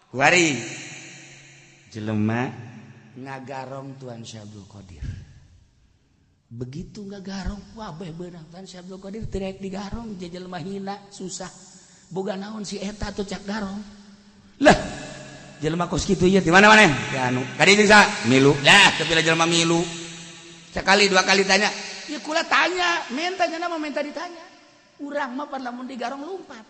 Kuari jelema ngagarong Tuan Syekh Abdul Qadir. Begitu ngagarong wabeh beunang Tuan Syekh Abdul Qadir teu rek digarong jelema hina susah. Boga naon si eta tuh cak garong. Lah jelema kos kitu ieu di mana maneh? Ya anu ka dieu jeung saha? Milu. Lah teu pila jelema milu. Sekali dua kali tanya, ya kula tanya, minta nya mah minta ditanya. Urang mah pan lamun digarong lumpat.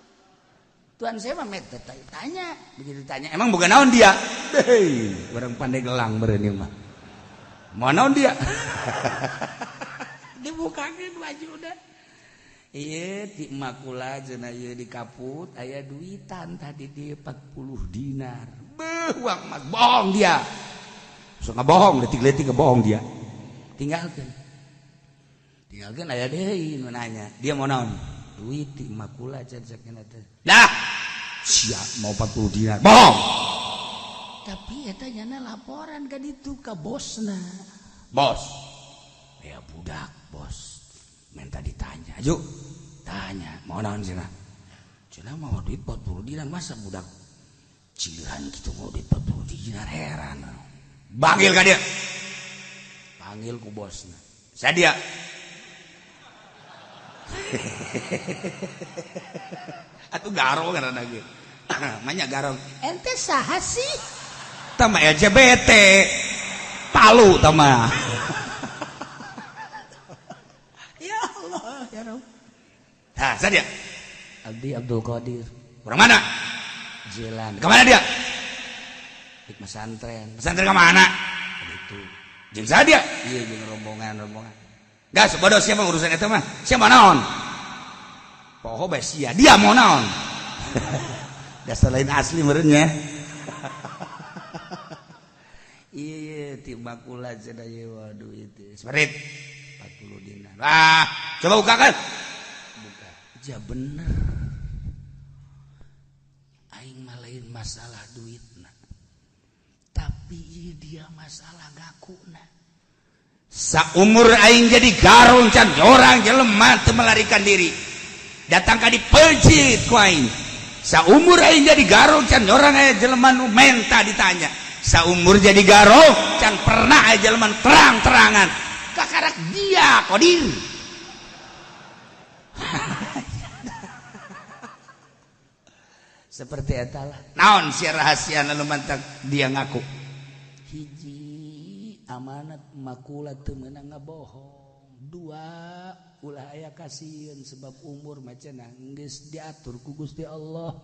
Tuan saya mah minta tanya, begitu ditanya, emang boga naon dia? Hei, orang pandai gelang meureun ieu mah. Mau naon dia? Dibukakeun baju udah. Ieu ti makula cenah ieu di kaput aya duitan tadi di 40 dinar. Beuh, uang emas bohong dia. Sok ngabohong, letik-letik ngebohong dia. Tinggalkeun. Tinggalkeun aya deui nu nanya, dia mau naon? Duit ti makula cenah teh. Dah, siap mau 40 dinar. Bohong. Tapi eta nyana laporan ka ditu ka bosna. Bos. Ya budak, bos. Minta ditanya. Ayo, tanya, mau naon cenah? Cenah mau duit 40 dinar, masa budak cilihan gitu mau duit 40 dinar, heran. Panggil ka dia. Panggil ku bosna. Saya dia. Atuh garong ngaranna ge. Manya garong. Ente saha sih? Tah mah LGBT. Palu tah mah. Ya Allah, ya Rabb. Hah, saya dia. Abdi Abdul Qadir. Orang mana? Jalan. Kemana dia? Di pesantren. Pesantren ke mana? Itu. Jeung saha dia? Iya, jeung rombongan-rombongan. Gas, bodoh siapa urusan eta mah? Siapa naon? Poho bae sia, dia mau naon? Dasar lain asli meureun nya. Iya, ti bakula cenah ieu waduh itu. Seperit 40 dinar. Wah, coba bukakan. Buka. Ja bener. Aing mah lain masalah duitna. Tapi ieu dia masalah ngakuna. Saumur aing jadi garong can orang jelema teu melarikan diri. Datang ka dipeuncit ku aing. Saumur aing jadi garong can orang aya jelema nu menta ditanya. Saumur jadi garong can pernah aya jelema terang-terangan. Kakarak dia Qadir. Seperti eta lah. Naon sia rahasia nu mantak dia ngaku? Hiji amanat makula teu meunang ngabohong. Dua, ulah aya kasieun sebab umur mah cenah geus diatur ku Gusti Allah.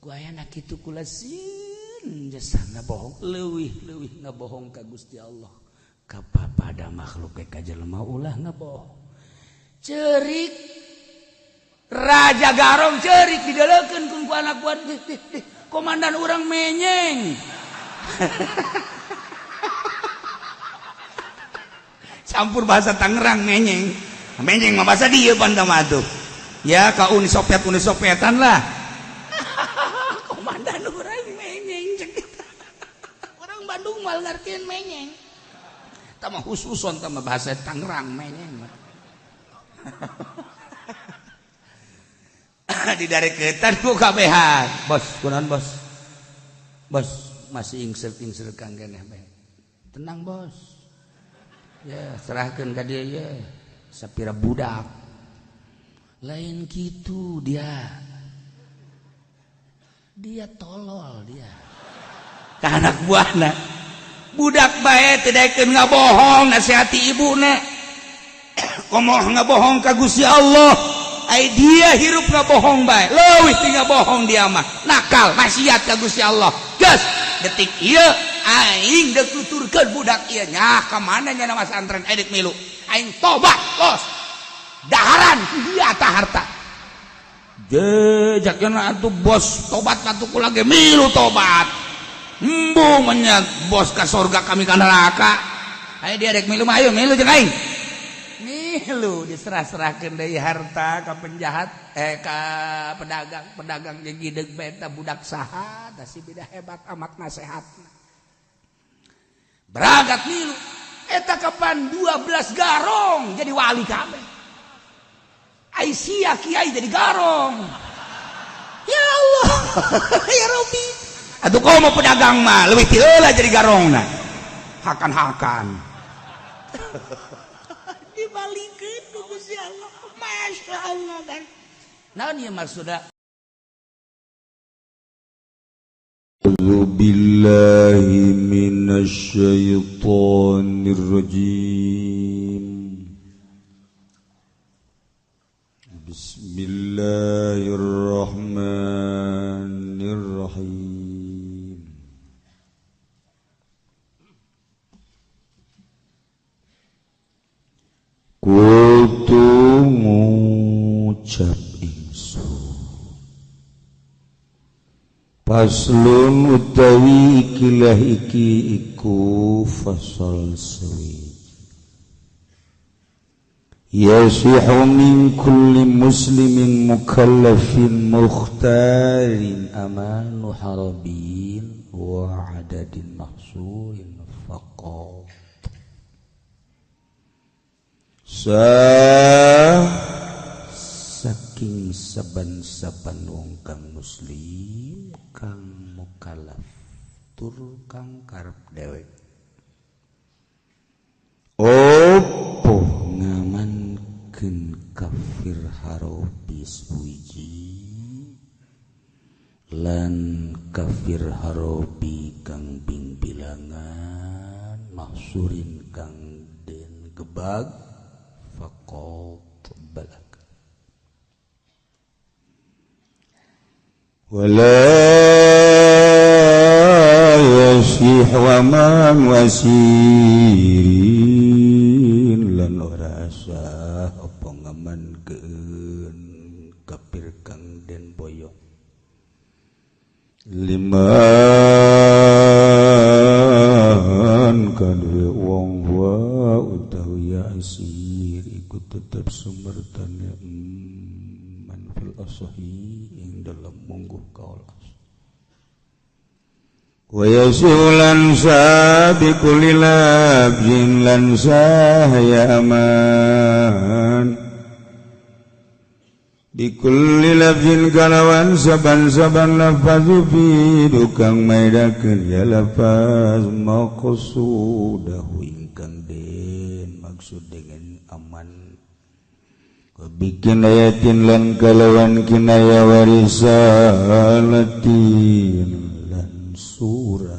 Ku ayana kitu kula sieun jasa ngabohong, leuwih-leuwih ngabohong ka Gusti Allah. Kapada makhluk ka jelema ulah ngabohong. Cerik Raja Garong cerik didelekeun ku anak buah komandan urang menyeng. Campur bahasa Tangerang menyeng. Menyeng mah bahasa dia pan mah tuh. Ya ka Uni Soviet Uni Sovietan lah. Komandan urang menyeng cek kita. Orang Bandung mal ngartieun menyeng. Tah mah khususon tah mah bahasa Tangerang menyeng mah. Didareketan ku kabehan. Bos, kunaon bos? Bos, masih ingsel-ingsel kang keneh bae. Tenang bos. Ya, serahkeun ka dia ya. Sapira budak. Lain kitu dia. Dia tolol dia. Ka anak buahna. Budak bae teu daekeun ngabohong nasihati ibuna. Komo ngabohong ka Gusti Allah. Ai dia hirup ngabohong bae. Leuwih ti ngabohong dia mah. Nakal, maksiat ka Gusti Allah. Geus, detik ieu aing deuk nuturkeun budak ieu nya ka mana nya nama santren edit milu. Aing tobat, los. Daharan dia ta harta. Jejakna atuh bos tobat atuh kula ge milu tobat. Embung nya bos ka sorga kami ka neraka. Ayo dia rek milu mah ayo milu jeung aing. Milu diserah-serahkeun deui harta ka penjahat ka pedagang, pedagang jeung gideg bae eta budak saha da si beda hebat amat nasehatna. Berangkat milu eta kapan 12 garong jadi wali kabeh. Aisyah kiai jadi garong. Ya Allah, ya Rabbi. Atuh komo pedagang mah leuwih ti heula jadi garongna. Hakan-hakan. Dibalikeun ku Gusti Allah. Masya Allah kan. Naon ieu maksudna? A'udzu billahi minasyaitonir rajim. Bismillahirrahmanirrahim. Kutu ngucap ingsun faslun utawi ikilah iki iku fasal suwi yasihu min kulli muslimin mukallafin mukhtarin amanu harabin wa adadin mahsurin faqat sah saking saban-saban wong kang muslim kang mukallaf tur kang karep dewek opo ngamankeun kafir harobi suwiji lan kafir harobi kang bing bilangan mahsurin kang den gebag faqat balak wala yasih wa man wasirin lan ora sah apa ngamankeun kafir kang den boyong liman kaduwe wong wa utawi asir iku tetep sumertane man fil asahi ing dalem mungguh kaul wa yasulan sabiqul labjin lan sahya aman bikulli lafzin kalawan saban-saban lafaz fi dukang maidakeun ya lafaz maqsudahu ingkang den maksud dengan aman bikin ayatin lan kalawan kinaya warisalatin lan surat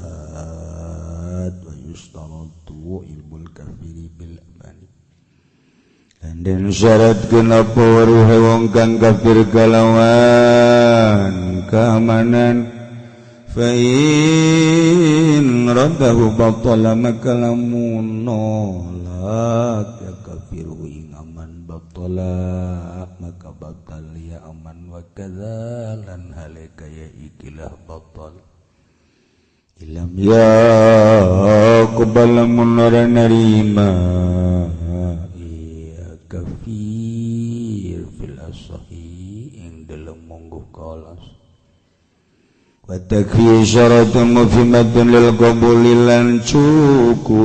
wa yustaratu ilmul kafiri bil amani lan den syaratkeun apa waruhe wong kang kafir kalawan keamanan fa in raddahu batala maka lamun nolak ya kafiru ing aman batala maka batal ya aman wa kadza lan hale kaya ikilah batal ilam ya qabala mun ora narima iya kafir fil asahi ing dalem mungguh kaolas wa takfi syaratun mufhimatun lil qabuli lan cukup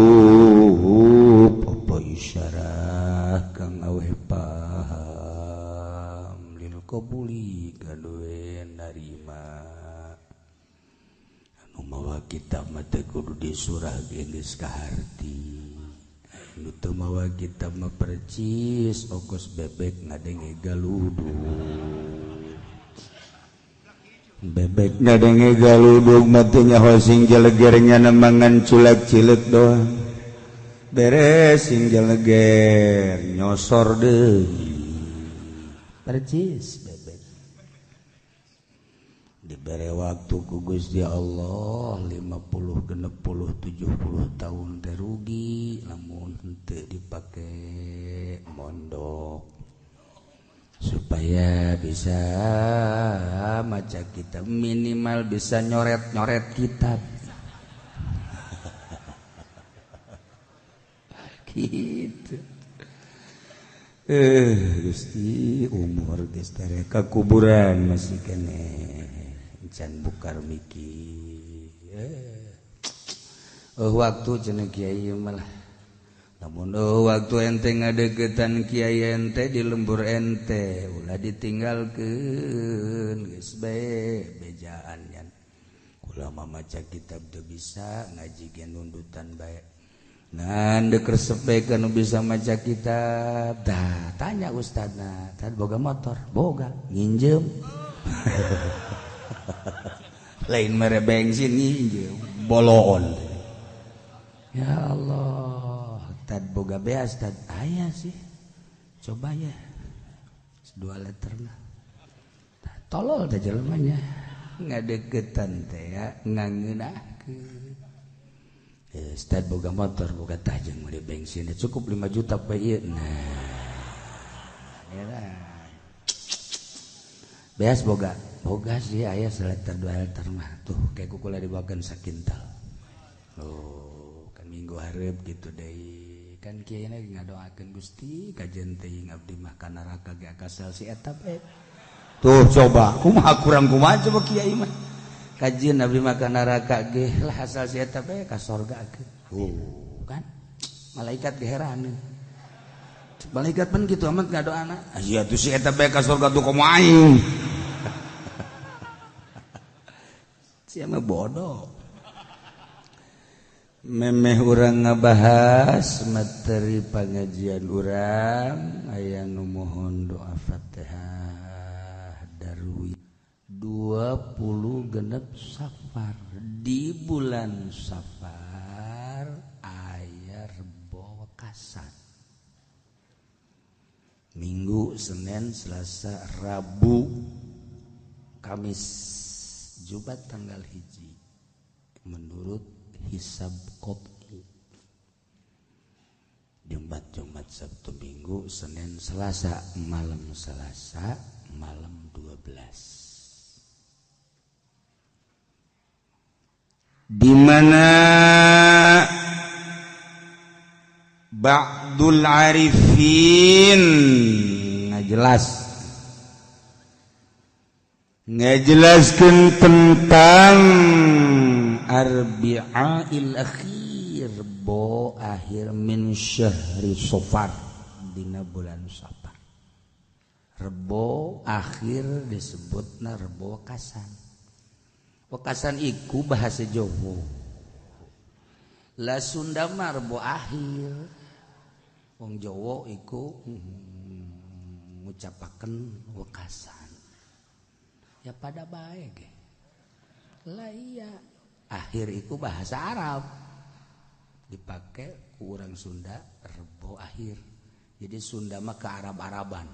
apa isyarah kang aweh paham lil qabuli kaduwe narima anu mawa kitab mah teu kudu disurah geus kaharti nu teu mawa kitab mah percis okos bebek ngadenge galudug bebek ngadenge galudug mah teu nyaho sing jeleger nyana mangan culak cileuk doang beres sing jeleger nyosor deui percis bebek dibere waktu ku Gusti Allah 50 60 70 tahun teh rugi lamun henteu dipake mondok supaya bisa maca kitab minimal bisa nyoret-nyoret kitab gitu. Gusti umur geus tere ka kuburan masih keneh can bukar mikir waktu cenah kiai malah namun waktu ente ngadeukeutan kiai ente di lembur ente ulah ditinggalkeun geus bae bejaan nya. Ulama maca kitab teu bisa ngaji ge nundutan bae. Ngan deuk resep bae nu bisa maca kitab. Dah tanya ustadna, "Tad boga motor?" "Boga." "Nginjem." Lain mere bensin, nginjem. Boloon. Ya Allah, tad boga beas tad aya sih. Coba ya. 2 liter lah. Tolol teh jelemanya. Ngadeukeutan teh ya ngangeunahkeun. Eh, Ustad boga motor, boga tajeng meuli bensin cukup 5 juta pe ieu. Nah. Ya. Beas boga, boga sih aya seliter 2 liter mah tuh kayak kukula dibawakeun sakintal. Oh, kan minggu hareup gitu deui. Kan kiai lagi ngadoakeun, Gusti kajen teuing abdi mah ka neraka ge akasal si eta bae. Tuh coba, kumaha kurang kumaha coba kiai mah. Kajian abdi mah ka neraka ge lah asal si eta bae ka sorga ge. Oh, kan malaikat ge heran. Malaikat pun gitu amat ngadoana. Aya tuh si eta bae ka sorga tuh komo aing. Sia mah bodoh. Memeh urang ngabahas materi pengajian urang, aya nu mohon doa Fatihah darwi 26 Safar. Di bulan Safar aya Rebo Wekasan, Minggu, Senin, Selasa, Rabu, Kamis, Jumat tanggal 1 menurut hisab qot'i. Jumat, Jumat, Sabtu, Minggu, Senin, Selasa, malam Selasa malam 12, di mana ba'dul arifin ngajelaskeun tentang arbi'ail akhir, bo akhir min syahri Safar, dina bulan Safar. Rebo akhir disebutna Rebo Wekasan. Wekasan iku bahasa Jawa lah, Sunda mah Rebo akhir. Wong Jawa iku ngucapaken wekasan ya pada bae ge lah. Iya, akhir iku bahasa Arab dipakai ku urang Sunda Rebo akhir. Jadi Sunda mah ke Arab-Araban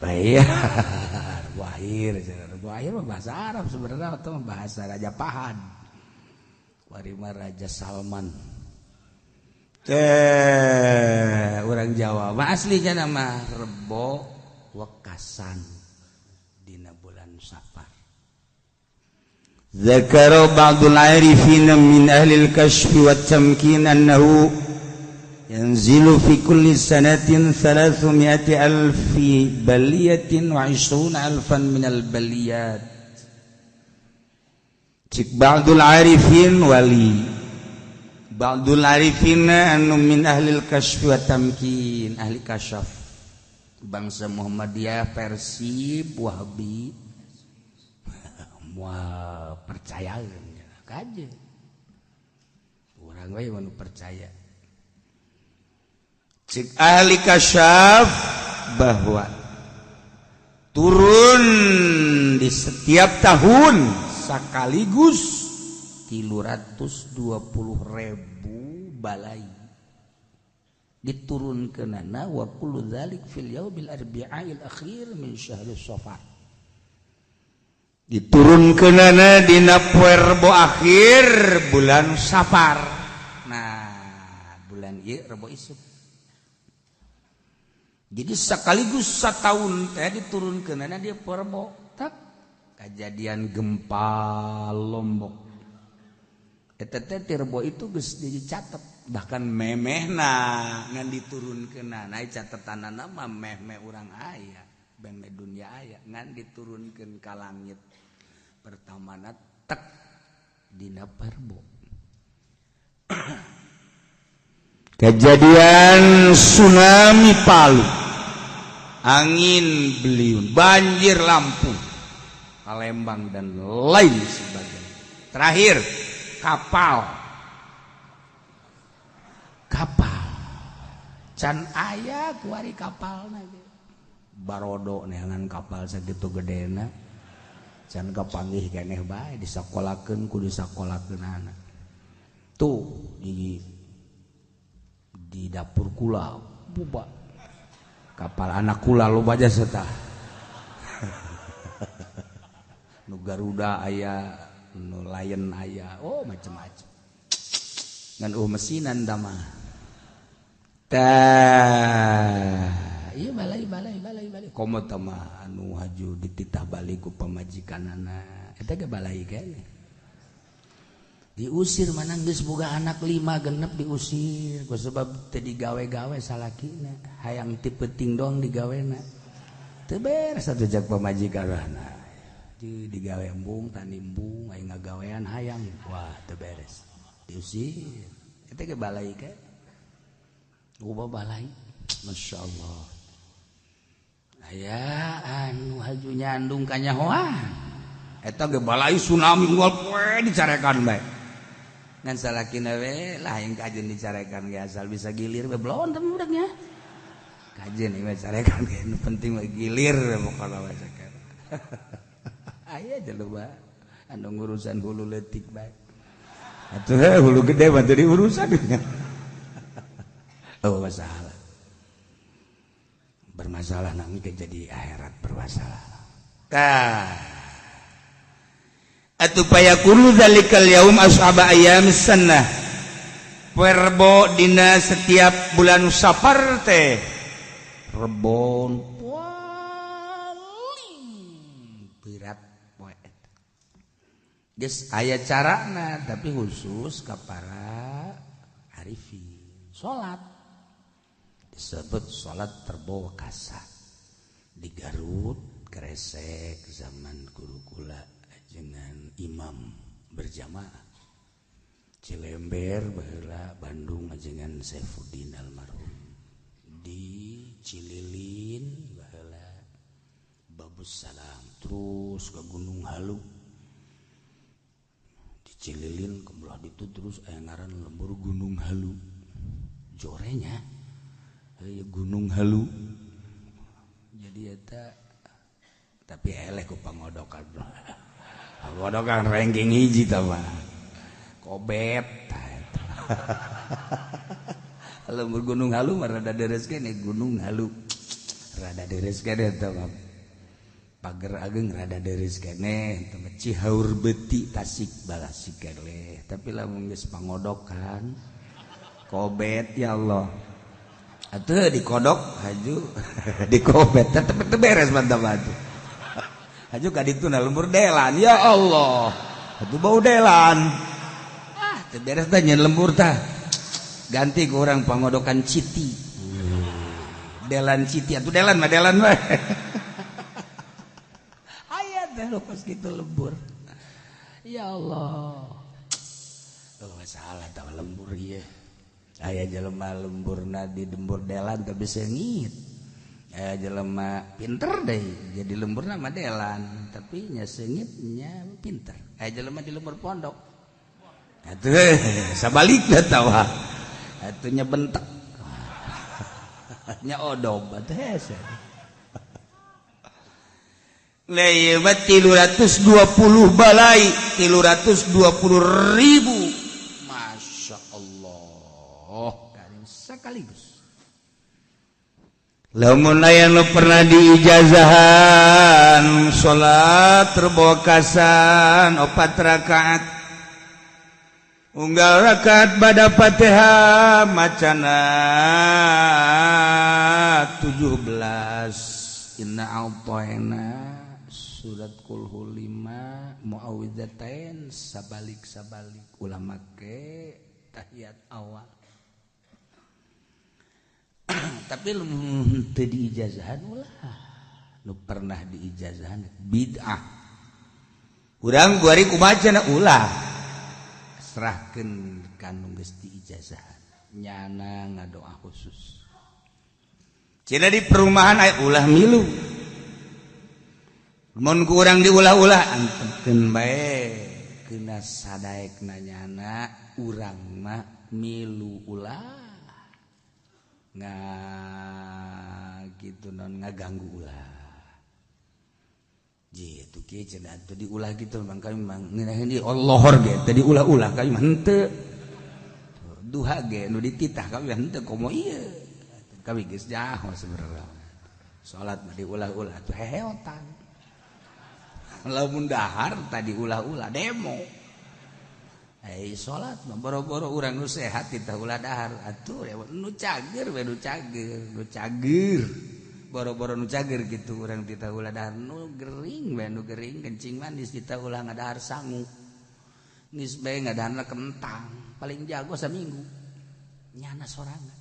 bae. Rebo akhir, Rebo akhir mah bahasa Arab sebenarnya atau bahasa Raja Pahan warima Raja Salman teh. Orang Jawa mah aslinya nama Rebo Wekasan dina bulan Safar. ذكر بعض العارفين من أهل الكشف والتمكين أنه ينزل في كل سنة 300 ألف بلية و20 ألفا من البليات. Cik بعض العارفين wali بعض العارفين anu من أهل الكشف والتمكين, ahli kasyaf bangsa Muhammadiyah versi Wahabi moal percaya kaje urang we nu percaya. Cik ahli kasyaf bahwa turun di setiap tahun sekaligus 320 ribu balai diturunkeunana wa kullu dzalik fil yaumil arbi'il akhir min syahri Safar. Diturunkeunana dina poe Rebo akhir bulan Safar. Nah, bulan ieu Rebo isuk. Jadi sekaligus setahun teh diturunkeunana dia poe Rebo. Tak kejadian gempa Lombok eta teh ti Rebo itu geus dicatet, bahkan memehna ngan diturunkeunana catetanana mah meh-meh urang aya, meh dunia aya, ngan diturunkeun ka langit pertamana tek dina Rebo. Kejadian tsunami Palu, angin beliung, banjir Lampung, Palembang, dan lain sebagainya. Terakhir kapal, kapal can aya kuari kapal barodo neangan kapal sakitu gedena can kapanggih keneh bae, disakolakeun kudu disakolakeun anak tuh di dapur kula buba kapal anak kula loba jasa tah. Nu Garuda aya, nu Lion aya, oh macem-macem ngan mesinan tah mah. Tah ieu balai balai balai balai komo tah mah anu haju dititah balik ku pamajikanana eta ge balai keneh. Diusir mana geus boga anak 5 genep diusir ku sebab teu digawe-gawe salakina, hayang ti peuting doang digawena teu beres atuh jak pamajikanana. Di digawe embung tani embung aing ngagawean hayang wah teu beres diusir eta ge balai ke loba balai. Masyaallah aya anu haju nyandung kanyahoan eta ge balai tsunami unggal poe dicarekan bae ngan salakina we lah yang kajen dicarekan ge asal bisa gilir we belon teh budaknya kajen ieu carekan ge nu penting mah gilir we pokona mah carekan. Aya jelema anu ngurusan hulu leutik bae atuh hulu gede mah teu diurusan. Oh masalah bermasalah nang jadi akhirat bermasalah. Tah atuh payakunu zalikal yaum ashaba ayyamis sunnah. Rebo dina setiap bulan Safar teh rebon paling berat poe eta. Geus aya carana tapi khusus ka para arifin. Salat disebut salat Rebo Kasa di Garut Kresek zaman guru kula dengan imam berjamaah. Cilember baheula Bandung ajengan Saifuddin almarhum. Di Cililin baheula Babus Salam terus ke Gunung Halu. Di Cililin ke belah ditu terus aya ngaran lembur Gunung Halu. Jorenya Gunung Halu. Jadi eta tapi eleh ku pangodokan. Pangodokan ranking hiji tah mah. Kobet. Lembur Gunung Halu mah rada deres keneh Gunung Halu. Rada deres keneh eta mah. Pager Ageng rada deres keneh eta mah Cihaur Beuti Tasik balasik keleh. Tapi lamun geus pangodokan kobet ya Allah. Atuh dikodok haju dikobet tetep teu beres mantap atuh. Haju ka ditu na lembur delan ya Allah. Atuh bau delan. Ah teu beres tah nyeun lembur tah. Ganti ku urang pangodokan Citi. Delan Citi atuh delan mah delan mah. Aya teh nu kos kitu lembur. Ya Allah. Oh masalah tah lembur ieu. Aya jelema lemburna di lembur delan tapi seungit. Aya jelema pinter deh jadi lemburna mah delan tapi nya seungit nya pinter. Aya jelema di lembur pondok. Atuh sabalikna tawa. Atuh nya bentek. Nya odob atuh hese. Leuwat 320 balai 320 ribu. Masya Allah karim sekaligus. Lamun aya nu pernah diijazahan salat Rebo Kasan 4 rakaat unggal rakaat pada Fatihah macana 17 inna a'tayna surat kulhu 5 muawwidzatain sabalik-sabalik ulah make tahiyat awal. Tapi lu teu diijazahan ulah nu pernah diijazahan bid'ah urang kuari kumaha cenah ulah serahkeun ka nu geus diijazahan nyana ngadoa khusus cenah di perumahan aya ulah milu mun ku urang diulah-ulah antepkeun bae. kena sadaek nanyana urang mah milu ulah nggak gitu non ngaganggu ulah jitu kieu cenah teu diulah gitu mang kami mang ngeunaheun di Allahor ge teu diulah-ulah kami mah henteu duha ge nu dititah kami mah henteu komo ieu kami geus jaho sebenarnya salat mah diulah-ulah tuh heheotan lamun dahar tadi ulah-ulah demo salat mah boro-boro urang nu sehat kita ulah dahar atuh nu cager we nu cager nu cager boro-boro nu cager gitu urang tita ulah dahar nu gering we nu gering kencing manis kita ulah ngadahar sangu geus bae ngadaharna kentang paling jago saminggu nyana sorangan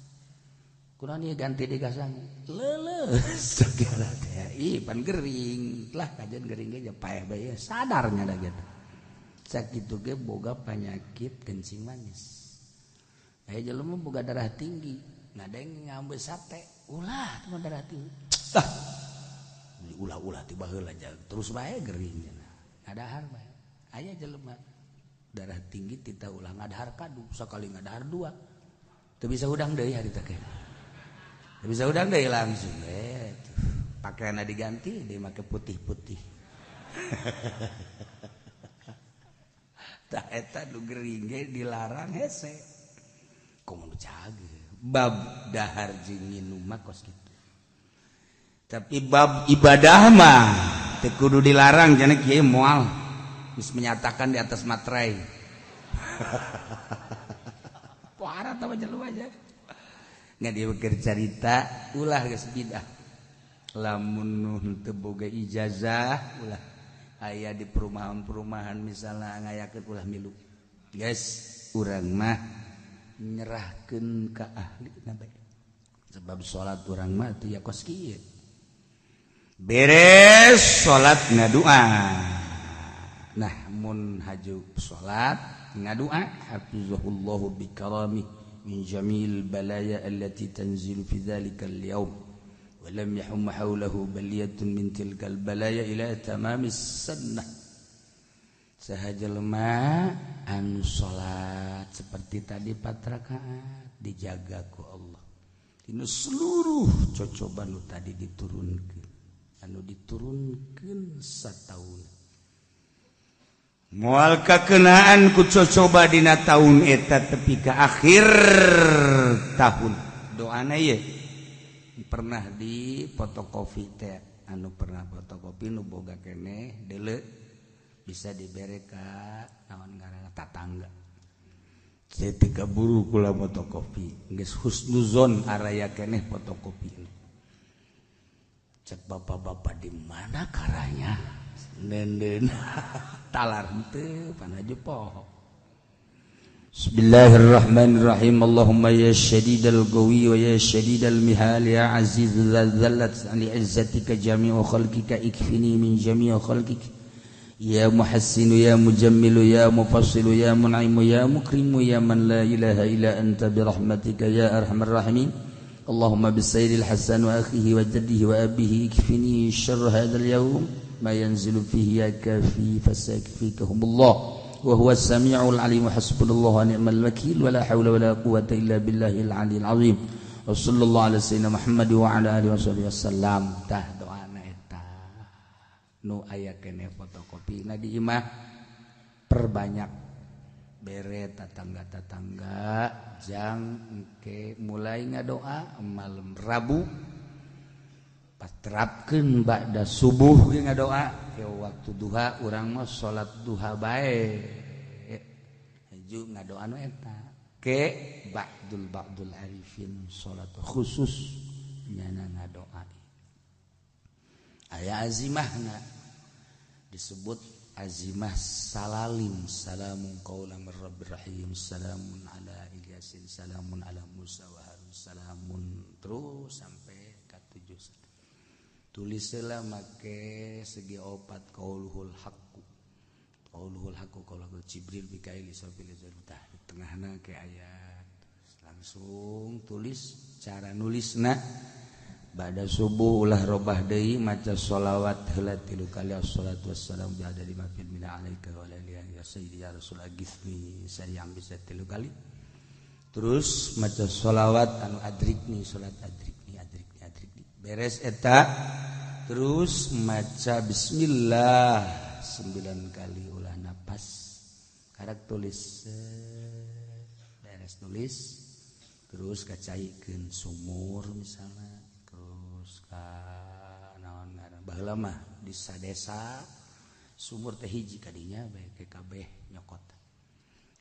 kunaon ieu ganti deui ka sangu leuleus segala teh ih pan gering lah kajian gering ge paeh bae sadar nya da gitu sakitu ge boga penyakit kencing manis aya jelema boga darah tinggi ngadeng ngambil sate ulah teman darah tinggi ah ulah-ulah tiba heula terus bae gering ngadahar bae aya jelema darah tinggi tita ulah ngadahar kadu sakali ngadahar dua teu bisa hudang deui harita teh teu bisa hudang deui langsung we pakaianna diganti deui make putih-putih tah eta nu gering ge dilarang hese komo nu cager bab dahar jeung nginum mah kos kitu tapi bab ibadah mah teu kudu dilarang cenah kieu moal geus menyatakan di atas materai parah tah jelema aja nggak dia keur carita ulah geus bidah lamun nu teu boga ijazah ulah aya di perumahan-perumahan misalnya ngayakeun ulah milu guys urang mah nyerahkeun ka ahli bae sebab salat urang mah teu ya kos kieu beres salat ngadua nah mun haju salat ngadua hafizahullahu bikarami min jamil balaya allati tanzilu fi dzalika al-yaum wa lam yahum hawlahu baliyatun min tilkal balaya ila tamamis sunnah sahaja lemah anu salat seperti tadi 4 rakaat dijaga ku Allah dina seluruh cocoban nu tadi diturunkeun anu diturunkeun sataun moal kakenaan ku cocoba dina taun eta tepi ka akhir tahun doana ieu pernah di fotokopi teh anu pernah fotokopi nu boga keneh deuleu bisa dibere ka naon ngaranna tatangga ketika buru kula fotokopi geus husnuzon araya keneh fotokopi cek bapak-bapak di mana karanya nenden talar henteu panaju poho. Bismillahirrahmanirrahim. Allahumma ya syadidal qawi wa ya syadidal mihal ya aziz dzallat li izzatika jami'u khalqika ikfini min jami'i khalqika ya muhassinu ya mujammilu ya mufassilu ya mun'imu ya mukrimu ya man la ilaha illa anta bi rahmatika ya arhamar rahimin. Allahumma bisayyidil hasan wa akhihi wa jaddihi wa abihi ikfini syarra hadzal yaum ma yanzilu fihi ya kafi fasakfikahumullah wa huwa as-sami'ul 'alim. Hasbunallahu wa ni'mal wakil wa la haula wa la quwwata illa billahil 'aliyil 'azim. Wa sallallahu ala sayyidina Muhammad wa ala alihi washabihi wasallam. Tah doana eta nu aya keneh fotokopi na di imah perbanyak bere tatangga-tatangga jang engke mulai ngadoa malam Rabu paterapkeun ba'da subuh ge ngadoa ke waktu duha urang mah salat duha bae haju ngadoa nu eta ke ba'dul arifin salat khusus nyana ngadoa aya azimahna disebut azimah salalim salamun qaulan mir rabbir rahim salamun ala Ilyasin salamun ala Musa wa Harun salamun terus sampai ka 7. Tulislah make segi opat qauluhul haqqu qauluhul haqqu qauluhul Jibril Mikail Israfil tah di tengahna ke ayat langsung tulis cara nulisna Bada subuh ulah robah deui maca sholawat heula 3 kali assalatu wassalamu ala lima fil min alaika wa ala alihi ya sayyidi ya rasul agisni sayang bisa 3 kali. Terus maca sholawat anu adrikni salat adrikni adrikni adrikni. Beres eta terus maca bismillah 9 kali ulah napas. Karak tulis beres tulis terus kacaikeun sumur misalnya. Terus ka naon ngaran baheula mah di sadesa sumur teh hiji kadinya bae kabeh nyokot.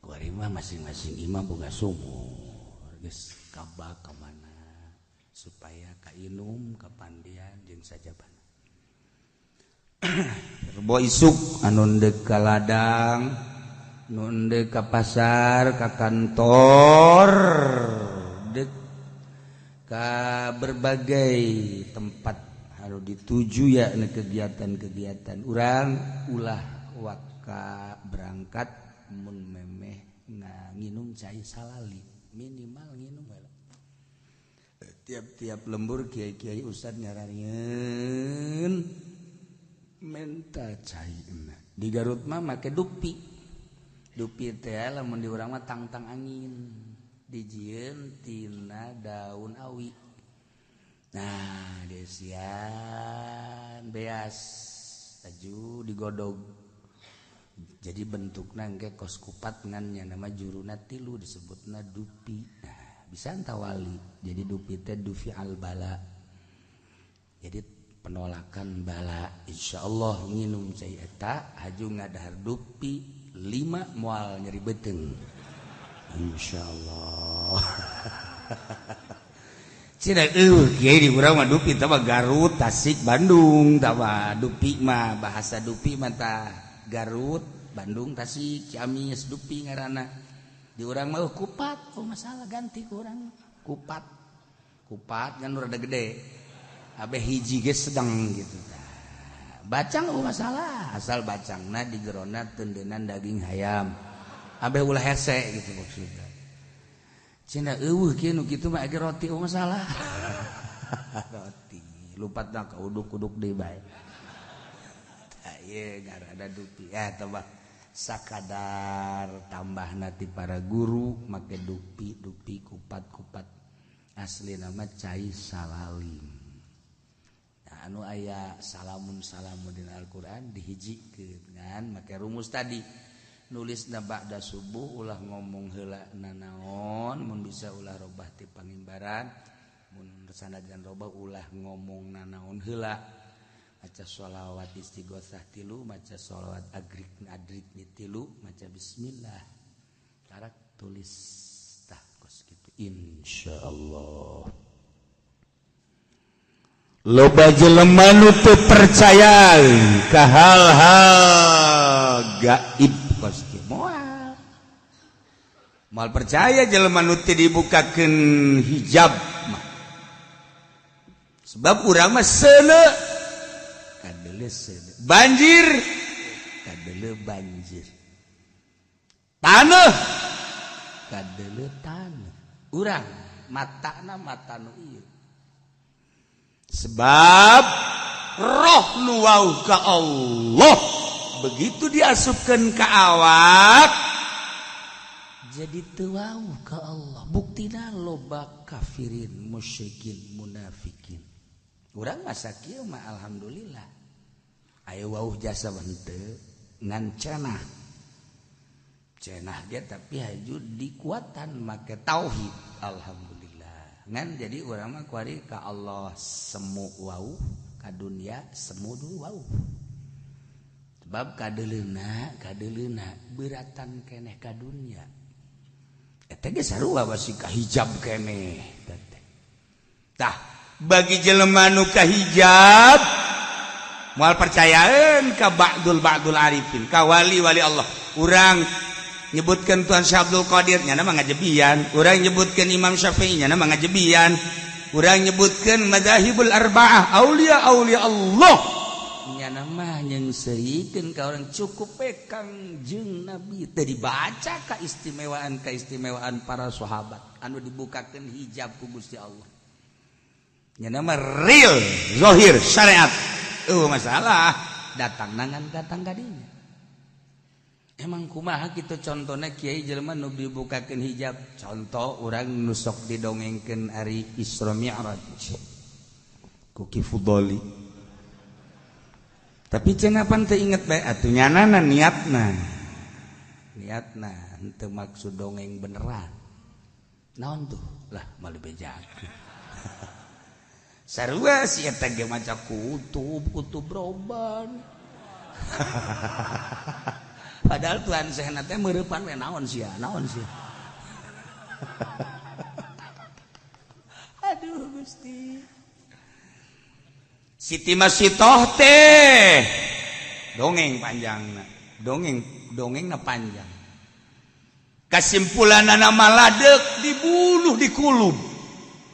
Kuari mah masing-masing imah boga sumur geus kabak ka mana supaya kainum kapandian jeung sajabana. Rebo isuk anu deuk ka ladang, nu deuk ka pasar, ka kantor, deuk ke berbagai tempat harus dituju ya kegiatan-kegiatan urang ulah waka berangkat mun memeh nginum cai salali minimal nginum heula. Tiap-tiap lembur kiai-kiai ustad nyaranieun menta cai di Garut mah make dupi. Dupi teh lamun di urang mah tangtang angin dijieun tina daun awi. Nah, desian beas taju digodog. Jadi bentukna engke kos kupat ngan nya nama juruna tilu disebutna dupi. Nah, bisa tawali. Jadi dupi teh dufi al bala. Jadi penolakan bala. Insyaallah nginum cai eta haju ngadahar dupi 5 moal nyeri beuteung. Insyaallah. Cina kiai di urang mah dupi tah mah Garut, Tasik, Bandung tah mah dupi mah bahasa dupi mah tah Garut, Bandung, Tasik, Ciamis dupi ngaranna. Di urang mah kupat, oh masalah ganti ku urang kupat. Kupat kan rada gede. Abeh hiji ge sedang gitu tah. Bacang oh masalah, asal bacangna di jerona tendenan daging hayam. Abeh ulah hese gitu maksudna. Cenah eueuh kieu nu kitu mah age roti oh masalah. Roti lupatna ka uduk-uduk deui bae. Tah ieu ngarana dupi ya tambah sakadar tambahna ti para guru make dupi dupi kupat-kupat asli nama cai salalim. Nah, anu aya salamun salamun dina Al-Qur'an dihijikeun ngan make rumus tadi. Nulis na ba'da subuh ulah ngomong heula nanaon mun bisa ulah robah ti pangimbaran mun sanajan robah ulah ngomong nanaon heula maca sholawat istighosah 3 maca sholawat agrik adrik 3 maca bismillah karak tulis tah kos kitu insyaallah. Loba jelema nu teu percaya ka hal-hal gaib kos kieu moal. Moal percaya jelema nu teu dibukakeun hijab mah. Sebab urang mah seuneu kadeuleu seuneu, banjir kadeuleu banjir, taneuh kadeuleu taneuh. Urang matana mata nu ieu. Sebab roh nu wauh ka Allah begitu diasupkeun ka awak jadi teu wauh ka Allah. Buktina loba kafirin, musyrikin, munafikin. Urang masa kieu mah alhamdulillah. Aya wauh jasa mah henteu ngan cenah. Cenah ge tapi haju dikuatan make tauhid alhamdulillah. Ngan jadi urang mah kuari ka Allah semu wauh, ka dunia semu dulu wauh. Sebab kadeuleuna kadeuleuna beratan keneh ka dunia. Eta ge sarua basi ka hijab keneh teh. Tah, bagi jelema nu kahijab moal percayaeun ka ba'dul ba'dul arifin, ka wali-wali Allah. Urang nyebutkan Tuhan Syekh Abdul Qadir nyana mah ngajebian, urang nyebutkan Imam Syafi'i nyana mah ngajebian, urang nyebutkan madzahibul arba'ah aulia aulia Allah nyana mah nyeungseurikeun ka urang cukup we Kangjeng Nabi teu dibaca kaistimewaan-kaistimewaan para sahabat anu dibukakeun hijab ku Gusti Allah. Nya nama real zahir syariat. Oh, masalah datang nangan datang kadinya. Emang kumaha kitu contohna kiai jelema nu dibukakeun hijab? Contoh urang nu sok didongengkeun ari Isra Mi'raj ku Ki Fudoli. Tapi cenah pan teu inget bae atuh nyanana niatna. Niatna henteu maksud dongeng beneran. Naon tuh? Lah malu bejakeun. Sarua si eta ge maca kutub, kutub roban. Padahal Tuhan sehna teh meureupan we naon sia, naon sia. Aduh Gusti. Siti Masitoh teh dongeng panjangna, dongeng dongengna panjang. Kesimpulanna maladek dibunuh dikulub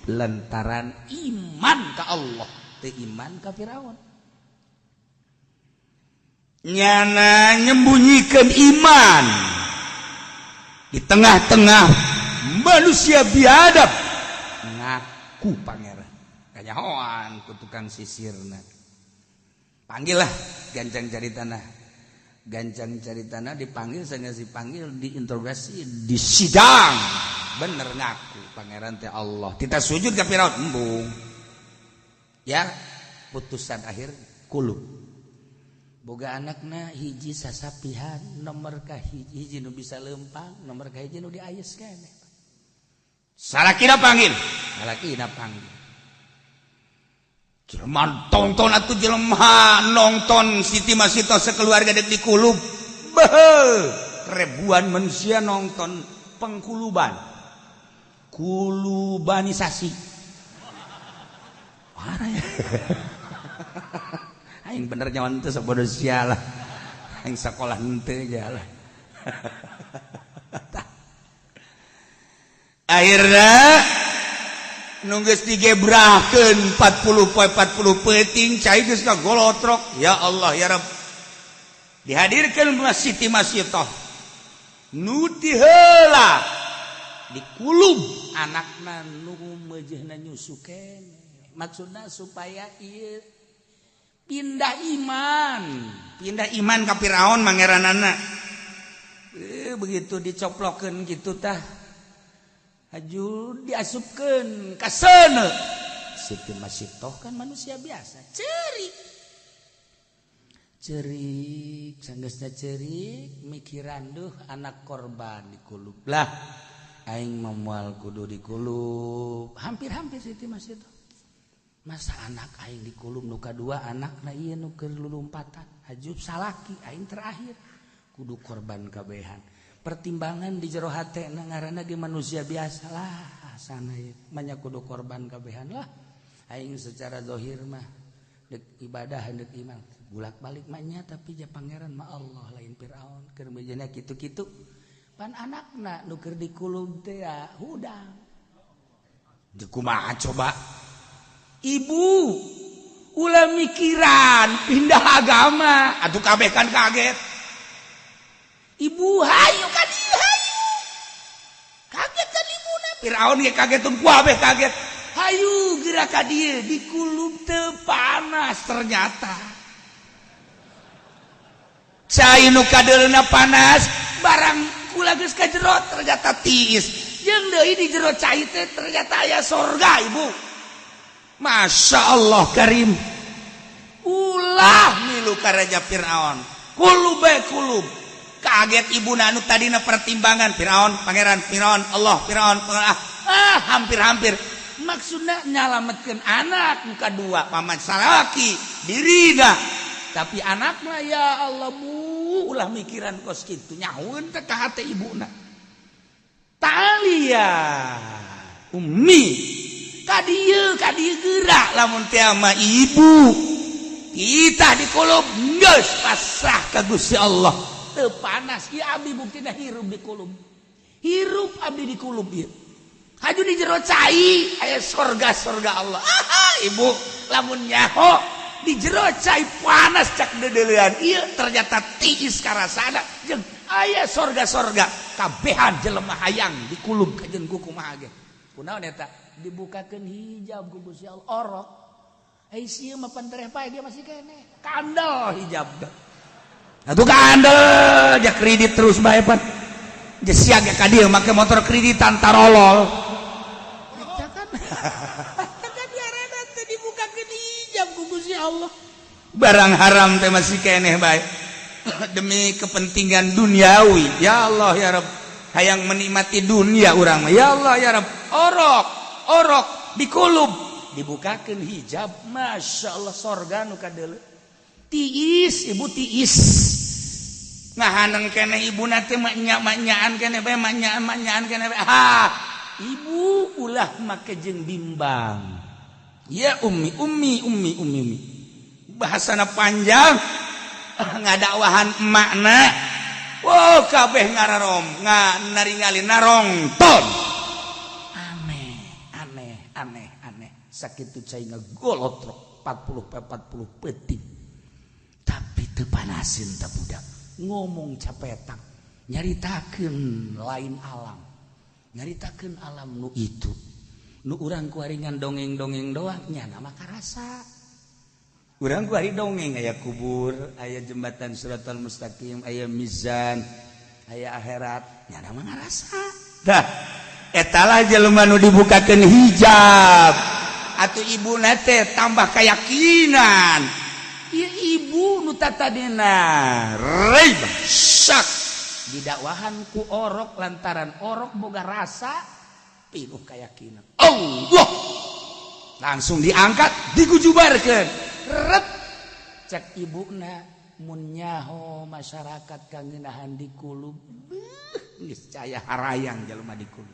lantaran iman ka Allah, teu iman ka Firaun. Nyana nyembunyikan iman di tengah-tengah manusia biadab ngaku pangeran kanyahoan ku tukang sisirna. Panggil lah gancang cari tanah, gancang cari tanah dipanggil, saya dipanggil, diinterogasi, disidang, bener ngaku pangeran teh Allah. Kita sujud ke Firaun embung ya, putusan akhir kulub. Boga anakna hiji sasapihan, nomor ka hiji, hiji nu bisa lempang, nomor ka hiji nu diayes keneh. Salakina panggil, salakina panggil. Jelema tonton atuh jelema nonton Siti Masito sekeluarga dek dikulub. Beuh, ribuan manusia nonton pengkuluban. Kulubanisasi. Parah ya. Aing bener nyawan teu sabodo sia lah. Aing sekolah henteu lah. Akhirna nu geus digebrahkeun 40 poe 40 peuting cai geus kagolotrok. Ya Allah ya Rabb. Dihadirkeun Siti Masitoh. Nu ti heula dikulub anakna nu meujeuhna nyusu keneh. Maksudna supaya ieu pindah iman, pindah iman ka Firaun mangeranana. Begitu dicoplokeun gitu tah haju diasupkeun ka seuneu. Siti Masitoh kan manusia biasa, cerik. Cerik, sanggeusna cerik mikiran duh anak korban dikulub. Lah aing moal kudu dikulub. Hampir-hampir Siti Masitoh. Masa anak aing dikulub nu kadua anakna ieu nu keur lulumpatan hajub salaki aing terakhir kudu korban kabehan. Pertimbangan di jero hate na ngaranna ge manusia biasa lah sana ieu banyak kudu korban kabehan lah aing secara zahir mah dek ibadah dek iman bulak-balik mah nya tapi ja pangeran mah Allah lain Firaun keur meujeuhna kitu-kitu pan anakna nu keur dikulub teh ya hudang. Kumaha coba ibu ulah mikiran pindah agama atuh kabeh kan kaget. Ibu hayu ka dieu hayu. Kaget kan ibuna. Firaun ge kaget tun kabeh kaget. Hayu geura ka dieu dikulub teu panas ternyata. Cai nu kadeulna panas barang kula geus ka jero ternyata tiis. Jeung deui di jero cai teh ternyata aya sorga ibu. Masya Allah Karim. Ulah milu ka Raja Fir'aun. Kulub bae kulub. Kaget ibu nanu tadina pertimbangan Fir'aun, pangeran Fir'aun, Allah Fir'aun, pangeran, hampir-hampir. Maksudna nyalametkeun anak nu kadua paman salaki dirina. Tapi anakna ya Allah bu ulah mikiran kos kitu nyahueun teh ka hate ibuna. Talia ummi kadieu kadieu geura lamun teh mah ibu kita dikulub geus pasrah ka Gusti Allah. Teu panas ieu abdi buktina hirup dikulub. Hirup abdi dikulub ieu. Haju di jero cai aya sorga-sorga Allah. Ah, ibu lamun nyaho di jero cai panas cak deudeulean ieu ternyata tiis karasana jeung aya sorga-sorga kabehan jelema hayang dikulub kajeun ku kumaha ge. Kunaon eta? Dibukakeun hijab ku Gusti Allah orok. Ai sieun mah pan tereh pae dia masih keneh. Kandel hijab. Atuh kandel ja kredit terus bae pan. Ja siaga ka dieu make motor kreditan tarolol. Eta kan. Eta kan diarana teh dibukakeun hijab ku Gusti Allah. Barang haram teh masih keneh bae. Demi kepentingan duniawi. Ya Allah ya Rabb. Hayang menikmati dunia urang mah. Ya Allah ya Rabb. Orok, orok dikulub, dibukakeun hijab, masya Allah sorga nu kadeuleu. Tiis, ibu tiis. Ngahaneng keneh ibuna teh mak mak-nyaan keneh bae, mak-nyaan mak-nyaan keneh bae. Ha, ibu ulah make jeung bimbang. Ya ummi, ummi, ummi, ummi, ummi. Bahasana panjang ngadakwahan emakna. Wow, kabeh ngararom, nga naringali narongton. Aneh, aneh, aneh, aneh. Sakitu cai ngagolotrok 40 40 peuting. Tapi teu panaseun ta budak. Ngomong capetang, nyaritakeun lain alam. Nyaritakeun alam nu itu. Nu urang kuaringan dongeng-dongeng doang nya mah karasa. Urang kuari dongeng aya kubur, aya jembatan Siratal Mustaqim, aya mizan, aya akhirat, nya mah ngarasa. Dah, etalah jelema nu dibukakeun hijab. Atuh ibuna teh tambah keyakinan. Ieu ibu nu tatadina raib syak didakwahan ku orok lantaran orok boga rasa pinuh keyakinan. Allah langsung diangkat digujubarkeun. Ret cek ibuna mun nyaho masyarakat kangenahan dikulub beuh geus caya harayang jelema dikulub.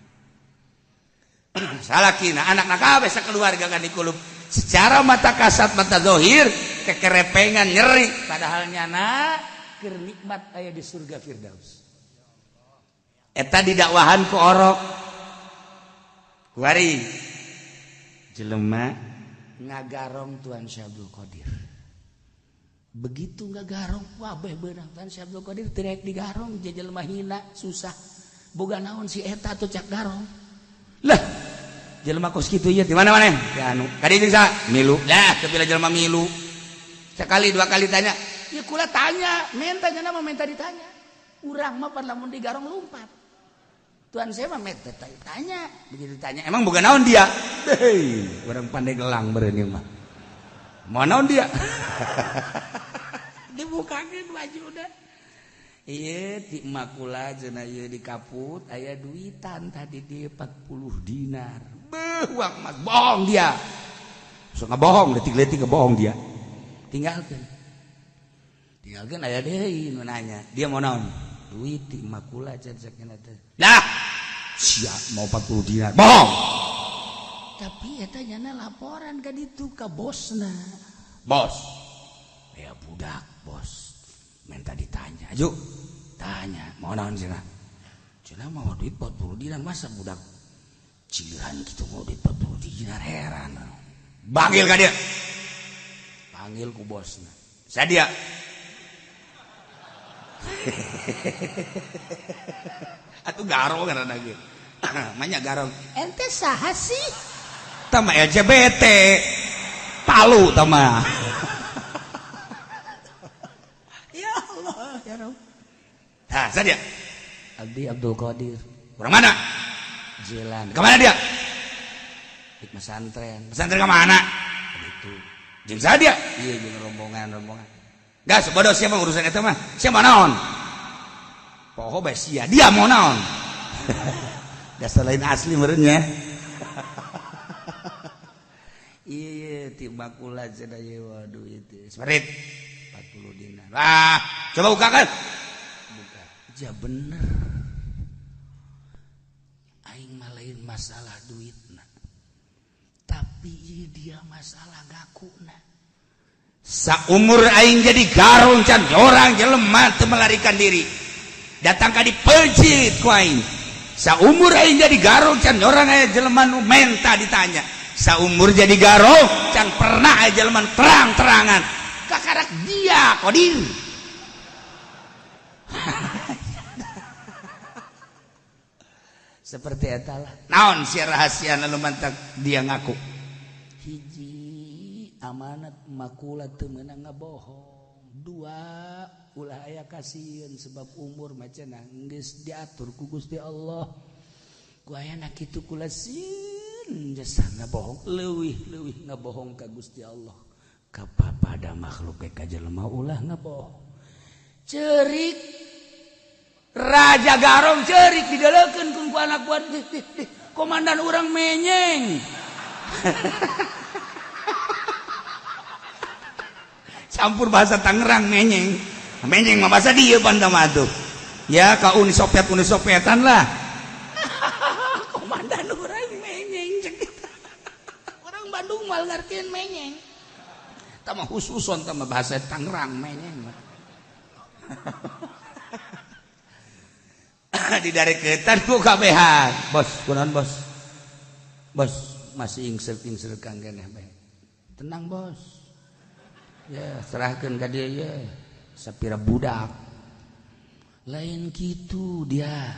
Salakina anakna kabeh sakeluarga kan dikulub. Secara mata kasat mata zahir kekerepengan nyeri padahal nyana keur nikmat aya di surga Firdaus. Eta didakwahan ku orok. Kuari jelema ngagarong Tuan Syekh Abdul Qadir. Begitu ngagarong wabeh beunang Tuan Syekh Abdul Qadir teu rek digarong jelema hina susah. Boga naon si eta atuh cak garong. Lah jelema kos kitu ieu di mana-mana? Ya anu ka dieu jeung saha? Milu. Lah teu pila jelema milu. Sekali dua kali tanya, ya kula tanya, minta nya mah minta ditanya. Urang mah pan lamun digarong lumpat. Tuan saya mah minta tanya, begitu tanya, emang boga naon dia? Hei, orang pandai gelang beureun mah. Mau naon dia? Dibukakeun baju udah. Iya, ti makula cenah ieu di kaput aya duitan tadi di 40 dinar. Beuh, uang emas, bohong dia. So ngebohong, detik-detik ngebohong dia. Tinggalkeun. Tinggalkeun aya deui nu nanya. Dia mau naon? Duit ti makula cenah sakina teh. Lah, siap mau 40 dinar. Bohong. Tapi eta nyana laporan ka ditu ka bosna. Bos. Ya budak, bos. Minta ditanya. Ayo, tanya, mau naon cenah? Cenah mau duit 40 dinar, masa budak cilihan gitu mau duit 40 dinar, heran. Panggil ka dia. Panggil ku bosna. Saya dia. Atuh garong karena lagi. Manya garong. Ente saha sih? Tama LGBT. Palu tama. Ya Allah, ya Rabb. Nah, saya dia. Abdi Abdul Qadir. Orang mana? Jalan. Kemana dia? Di pesantren. Pesantren kemana? Itu. Jeung saha dia? Iya, jeung rombongan-rombongan. Gas, bodoh siapa urusan itu mah? Siapa naon? Poho bae sia, dia mau naon? Dasar lain asli meureun nya. Iya, ti bakula cenah ieu waduh itu. Seperit 40 dinar. Lah, coba bukakan. Buka. Ja bener. Aing mah lain masalah duitna. Tapi ieu dia masalah ngakuna. Saumur aing jadi garong can orang jelema teu melarikan diri. Datang ka dipeuncit ku aing. Saumur aing jadi garong can orang aya jelema nu menta ditanya. Saumur jadi garong can pernah aya jelema terang-terangan. Kakarak dia Qadir. Seperti eta lah. Naon sia rahasia nu mantak dia ngaku? Hiji, amanat makula teu meunang ngabohong. Dua, ulah aya kasieun sebab umur mah cenah geus diatur ku Gusti Allah. Ku ayana kitu kula sieun jasa ngabohong, leuwih-leuwih ngabohong ka Gusti Allah. Kapada makhluk ka jelema ulah ngabohong. Cerik Raja Garong, cerik didelekeun ku anak buah, komandan urang menyeng. Campur bahasa Tangerang menyeng. Menyeng mah bahasa dia pan tuh. Ya ka Uni Soviet, Uni Sovietan lah. Komandan urang menyeng cek. Orang Bandung mal ngertiin menyeng. Tama khususon tama bahasa Tangerang menyeng. Di dari ketan ku kabehan. Bos, kunaon bos? Bos, masih ingsel-ingsel kang keneh bae. Tenang bos. Ya, serahkan ke dia ya. Sapira budak. Lain gitu dia.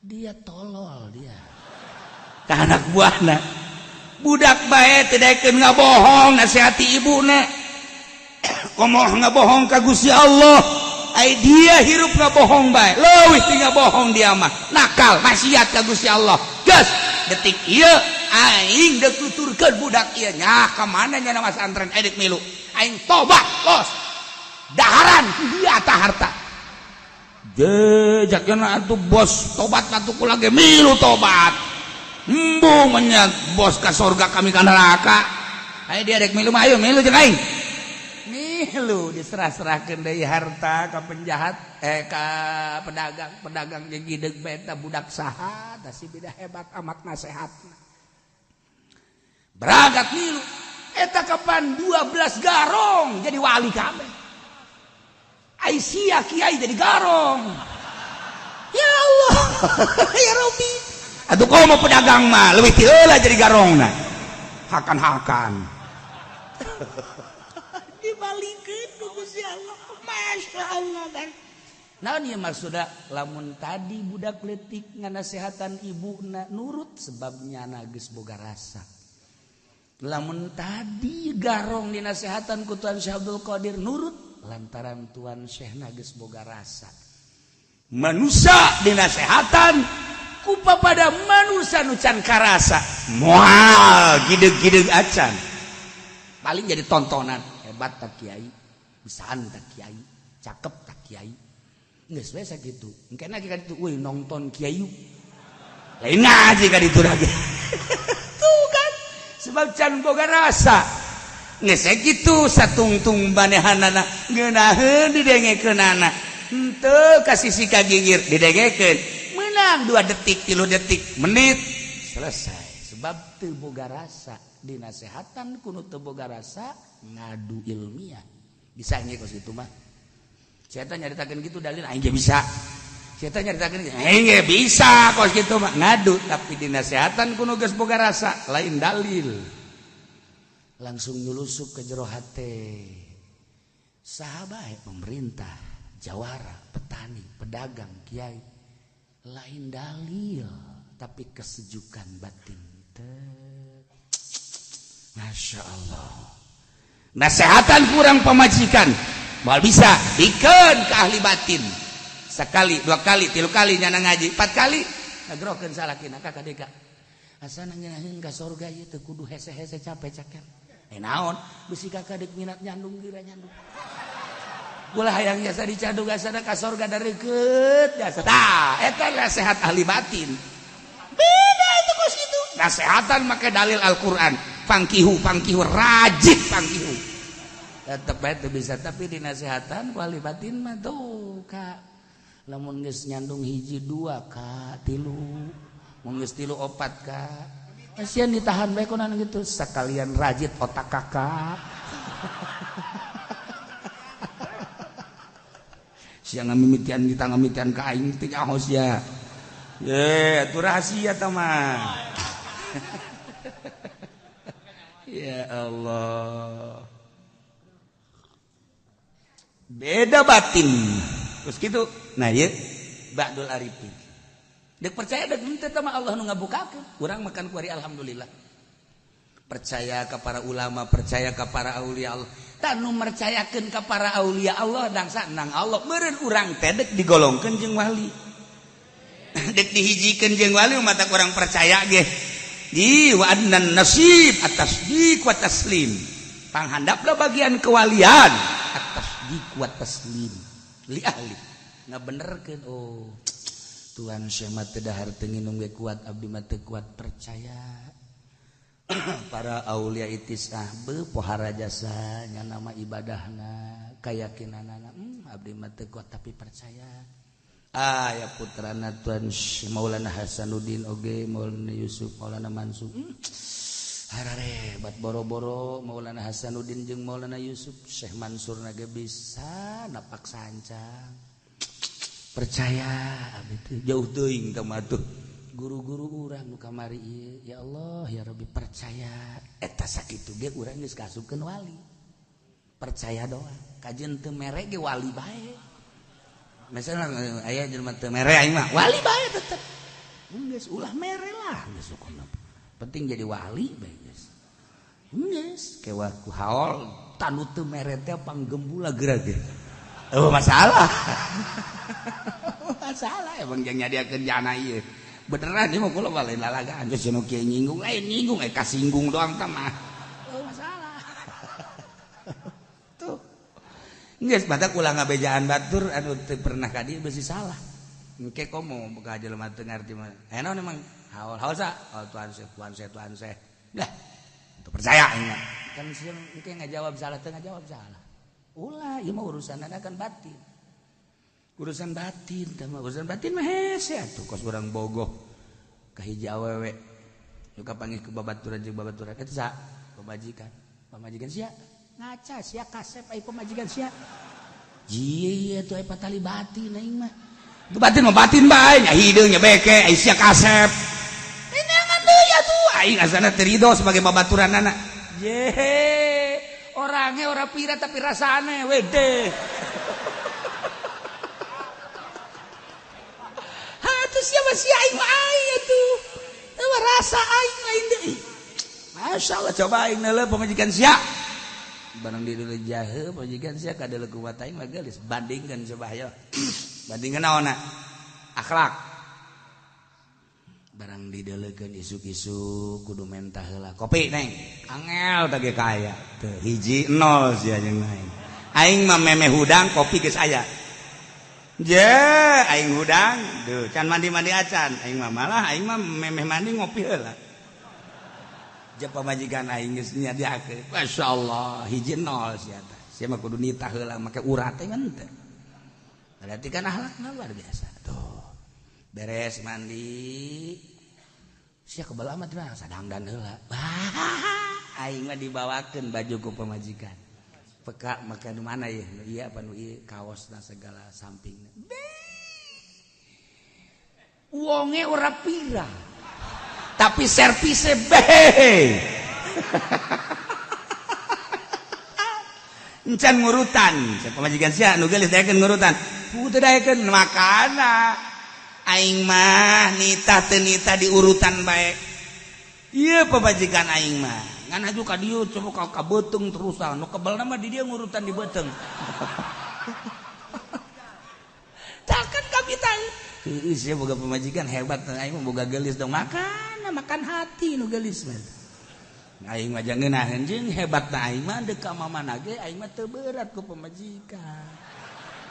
Dia tolol dia. Ka anak buahna. Budak bae teu daekeun ngabohong nasihati ibuna. Komo ngabohong ka Gusti Allah. Ai dia hirup ngabohong bae. Leuwih ti ngabohong dia mah. Nakal, maksiat ka Gusti Allah. Geus, detik ieu aing deuk tuturkeun budak ieu nya ka mana nya nama santren edik milu. Aing tobat, los. Daharan dia ta harta. Jejakna atuh bos tobat atuh kula ge milu tobat. Embung menyat bos ka sorga kami ka neraka. Ayo dia rek milu mah ayo milu jeung aing. Milu diserah-serahkeun deui harta ka penjahat ka pedagang, pedagang jeung gideg bae eta budak saha tah si beda hebat amat nasehatna. Berangkat milu eta kapan 12 garong jadi wali kabeh. Aisyah kiai jadi garong. Ya Allah, ya Rabbi. Atuh komo pedagang mah leuwih ti heula jadi garongna. Hakan-hakan. Dibalikeun ku Gusti Allah. Masya Allah kan. Naon ieu maksudna lamun tadi budak leutik nganasehatan ibuna nurut sebab nyana geus boga rasa. Lamun tadi garong dinasehatan ku Tuan Syekh Abdul Qadir nurut lantaran Tuan Syekh geus boga rasa. Manusia dinasehatan kupa pada manusia nu can karasa moal gideg-gideg acan. Paling jadi tontonan hebat tak kiai, bisaan tak kiai, cakep tak kiai. Geus we sakitu. Engke lagi ka ditu euy nonton kiai. Lain ngaji ka ditu lagi. Tuh kan sebab can boga rasa. Geus kitu satungtung manehanana ngeunaheun didengekeunana. Henteu ka sisi ka gigir didengekeun. Menang 2 detik, 3 detik, menit selesai. Sebab teu boga rasa dinasehatan kuno teu boga rasa ngadu ilmiah. Bisa nya kos kitu mah. Saya nyaritakeun gitu dalil aing ge bisa. Saya nyaritakeun aing ge bisa kos kitu mah ngadu tapi dinasehatan kuno geus boga rasa lain dalil. Langsung nyulusup ke jero hate. Saha bae pemerintah, jawara, petani, pedagang, kiai lain dalil tapi kesejukan batin. Masya Allah. Nasehatan kurang pemajikan moal bisa bikeun ke ahli batin. Sekali, dua kali, tilu kali nyana ngaji, 4 kali ngagerokeun salakina ka kadeka. Asana ngeunaheun ka sorga ieu teu kudu hese-hese capek caker. Naon bisi kakak dek minat nyandung gira nyandung. Ulah hayang jasa dicandung asana ka sorga dareukeut jasa. Tah, eta nasehat ahli batin. Beda itu kos kitu. Nasehatan make dalil Al-Qur'an. Fangkihu, fangkihu rajin fangkihu. Tetep bae teu bisa tapi dinasehatan ku ahli batin mah tuh ka. Lamun geus nyandung hiji dua ka tilu, mun geus tilu opat ka. Kasihan ditahan bae kunaon gitu sekalian rajit otak kakak. Siang ngamimitian kita ngamimitian ka aing teh nyaho sia. Ye, atuh rahasia tah mah. Ya Allah. Beda batin. Terus gitu. Nah, ieu Ba'dul Arifin. Dek percaya dek henteu mah Allah nu ngabukakeun. Urang makan kuari alhamdulillah. Percaya ka para ulama, percaya ka para aulia Allah. Tah nu mercayakeun ka para aulia Allah dangsa nang Allah meureun urang teh dek digolongkeun jeung wali. Dek dihijikeun jeung wali mata kurang percaya ge. Di wa annan nasib at-tasdiq wa taslim. Panghandapna bagian kewalian at-tasdiq wa taslim li ahli. Ngabenerkeun oh Tuhan Syekh mah teu dahar teu nginum ge kuat abdi mah teu kuat percaya. Para aulia itisah be pohara jasa nya nama ibadahna kayakinanana abdi mah teu kuat tapi percaya. Ah ya putrana Tuhan Syekh Maulana Hasanuddin oge Maulana Yusuf Maulana Mansur hararebat boro-boro Maulana Hasanuddin jeung Maulana Yusuf Syekh Mansur na ge bisa napak sancang. Percaya abdi teh jauh teuing teh mah tuh guru-guru urang nu kamari ieu ya Allah ya Rabbi percaya eta sakitu ge urang geus kasupkeun wali percaya doa kajeun teu mere ge wali bae misalnya aya jelema teu mere aing mah wali bae tetep geus ulah mere lah geus penting jadi wali bae geus geus kewa ku haol tanu teu mere teh panggembula geura ge. Oh masalah. Masalah emang yang nyadiakeun jana ieu. Beneran ieu mah kula lain lalagaan geus nu kieu nyinggung lain nyinggung kasinggung doang tah mah. Oh masalah. Tuh. Geus batak ulah ngabejaan batur anu teu pernah ka dieu beusi salah. Engke komo boga jelema teu ngarti mah. Eh naon emang haul haul sa? Oh Tuhan Syekh, Tuhan Syekh, Tuhan Syekh. Lah, teu percaya aing mah. Kan sieun engke ngajawab salah teu ngajawab salah. Ulah, ieu mah urusanana kan batin. Urusan batin teh mah urusan batin mah hese atuh kos urang bogoh ka hiji awewe. Nu kapanggih ku babaturan jeung babaturan eta sa pamajikan. Pamajikan sia ngaca sia kasep ai pamajikan sia. Jieu atuh ai patali batin aing mah. Itu batin mah batin bae nya hideung nya beke ai sia kasep. Neangan deui atuh aing asana teu ridho sebagai babaturanana. Ye orangnya ora pira tapi rasane wede. Ha atuh sia mah sia aing mah aing atuh. Teu rasa aing lain deui. Masyaallah coba aing neuleuh pamajikan sia. Barang di deuleuh jahe pamajikan sia ka deuleuh kuat aing mah geulis bandingkeun coba hayo. Bandingkeun naonna? Akhlak. Barang dideleukeun isuk-isuk kudu mentah heula kopi neng angel teh ge kaya teu hiji nol sia jeung aing aing mah memeh hudang kopi geus aya je aing hudang duh can mandi-mandi acan aing mah malah aing mah memeh mandi ngopi heula je pamajikan aing geus nyadiakeun masyaallah hiji nol sia teh sia mah kudu nitah heula make urat teh kan teh berarti kan akhlakna luar biasa tuh beres mandi sia kebal amat mah sadangdan heula aing mah dibawakeun baju ku pamajikan peka make nu mana ieu nu ieu apa nu ieu kaosna segala sampingna wonge ora pira tapi servise be encan ngurutan pamajikan sia nu geulis daekeun ngurutan teu daekeun makana aing mah nitah teu nitah diurutan bae ieu pamajikan aing mah ngan aju ka dieu coba ka beuteung terusan nu kebelna mah di dieu ngurutan di beuteung takkan kapitan heueuh sia boga pamajikan hebat aing mah boga geulis dong makan makan hati nu geulis mah aing mah ngeunaheun jeung hebatna aing mah deuk ka mamana ge aing mah teu berat ku pamajikan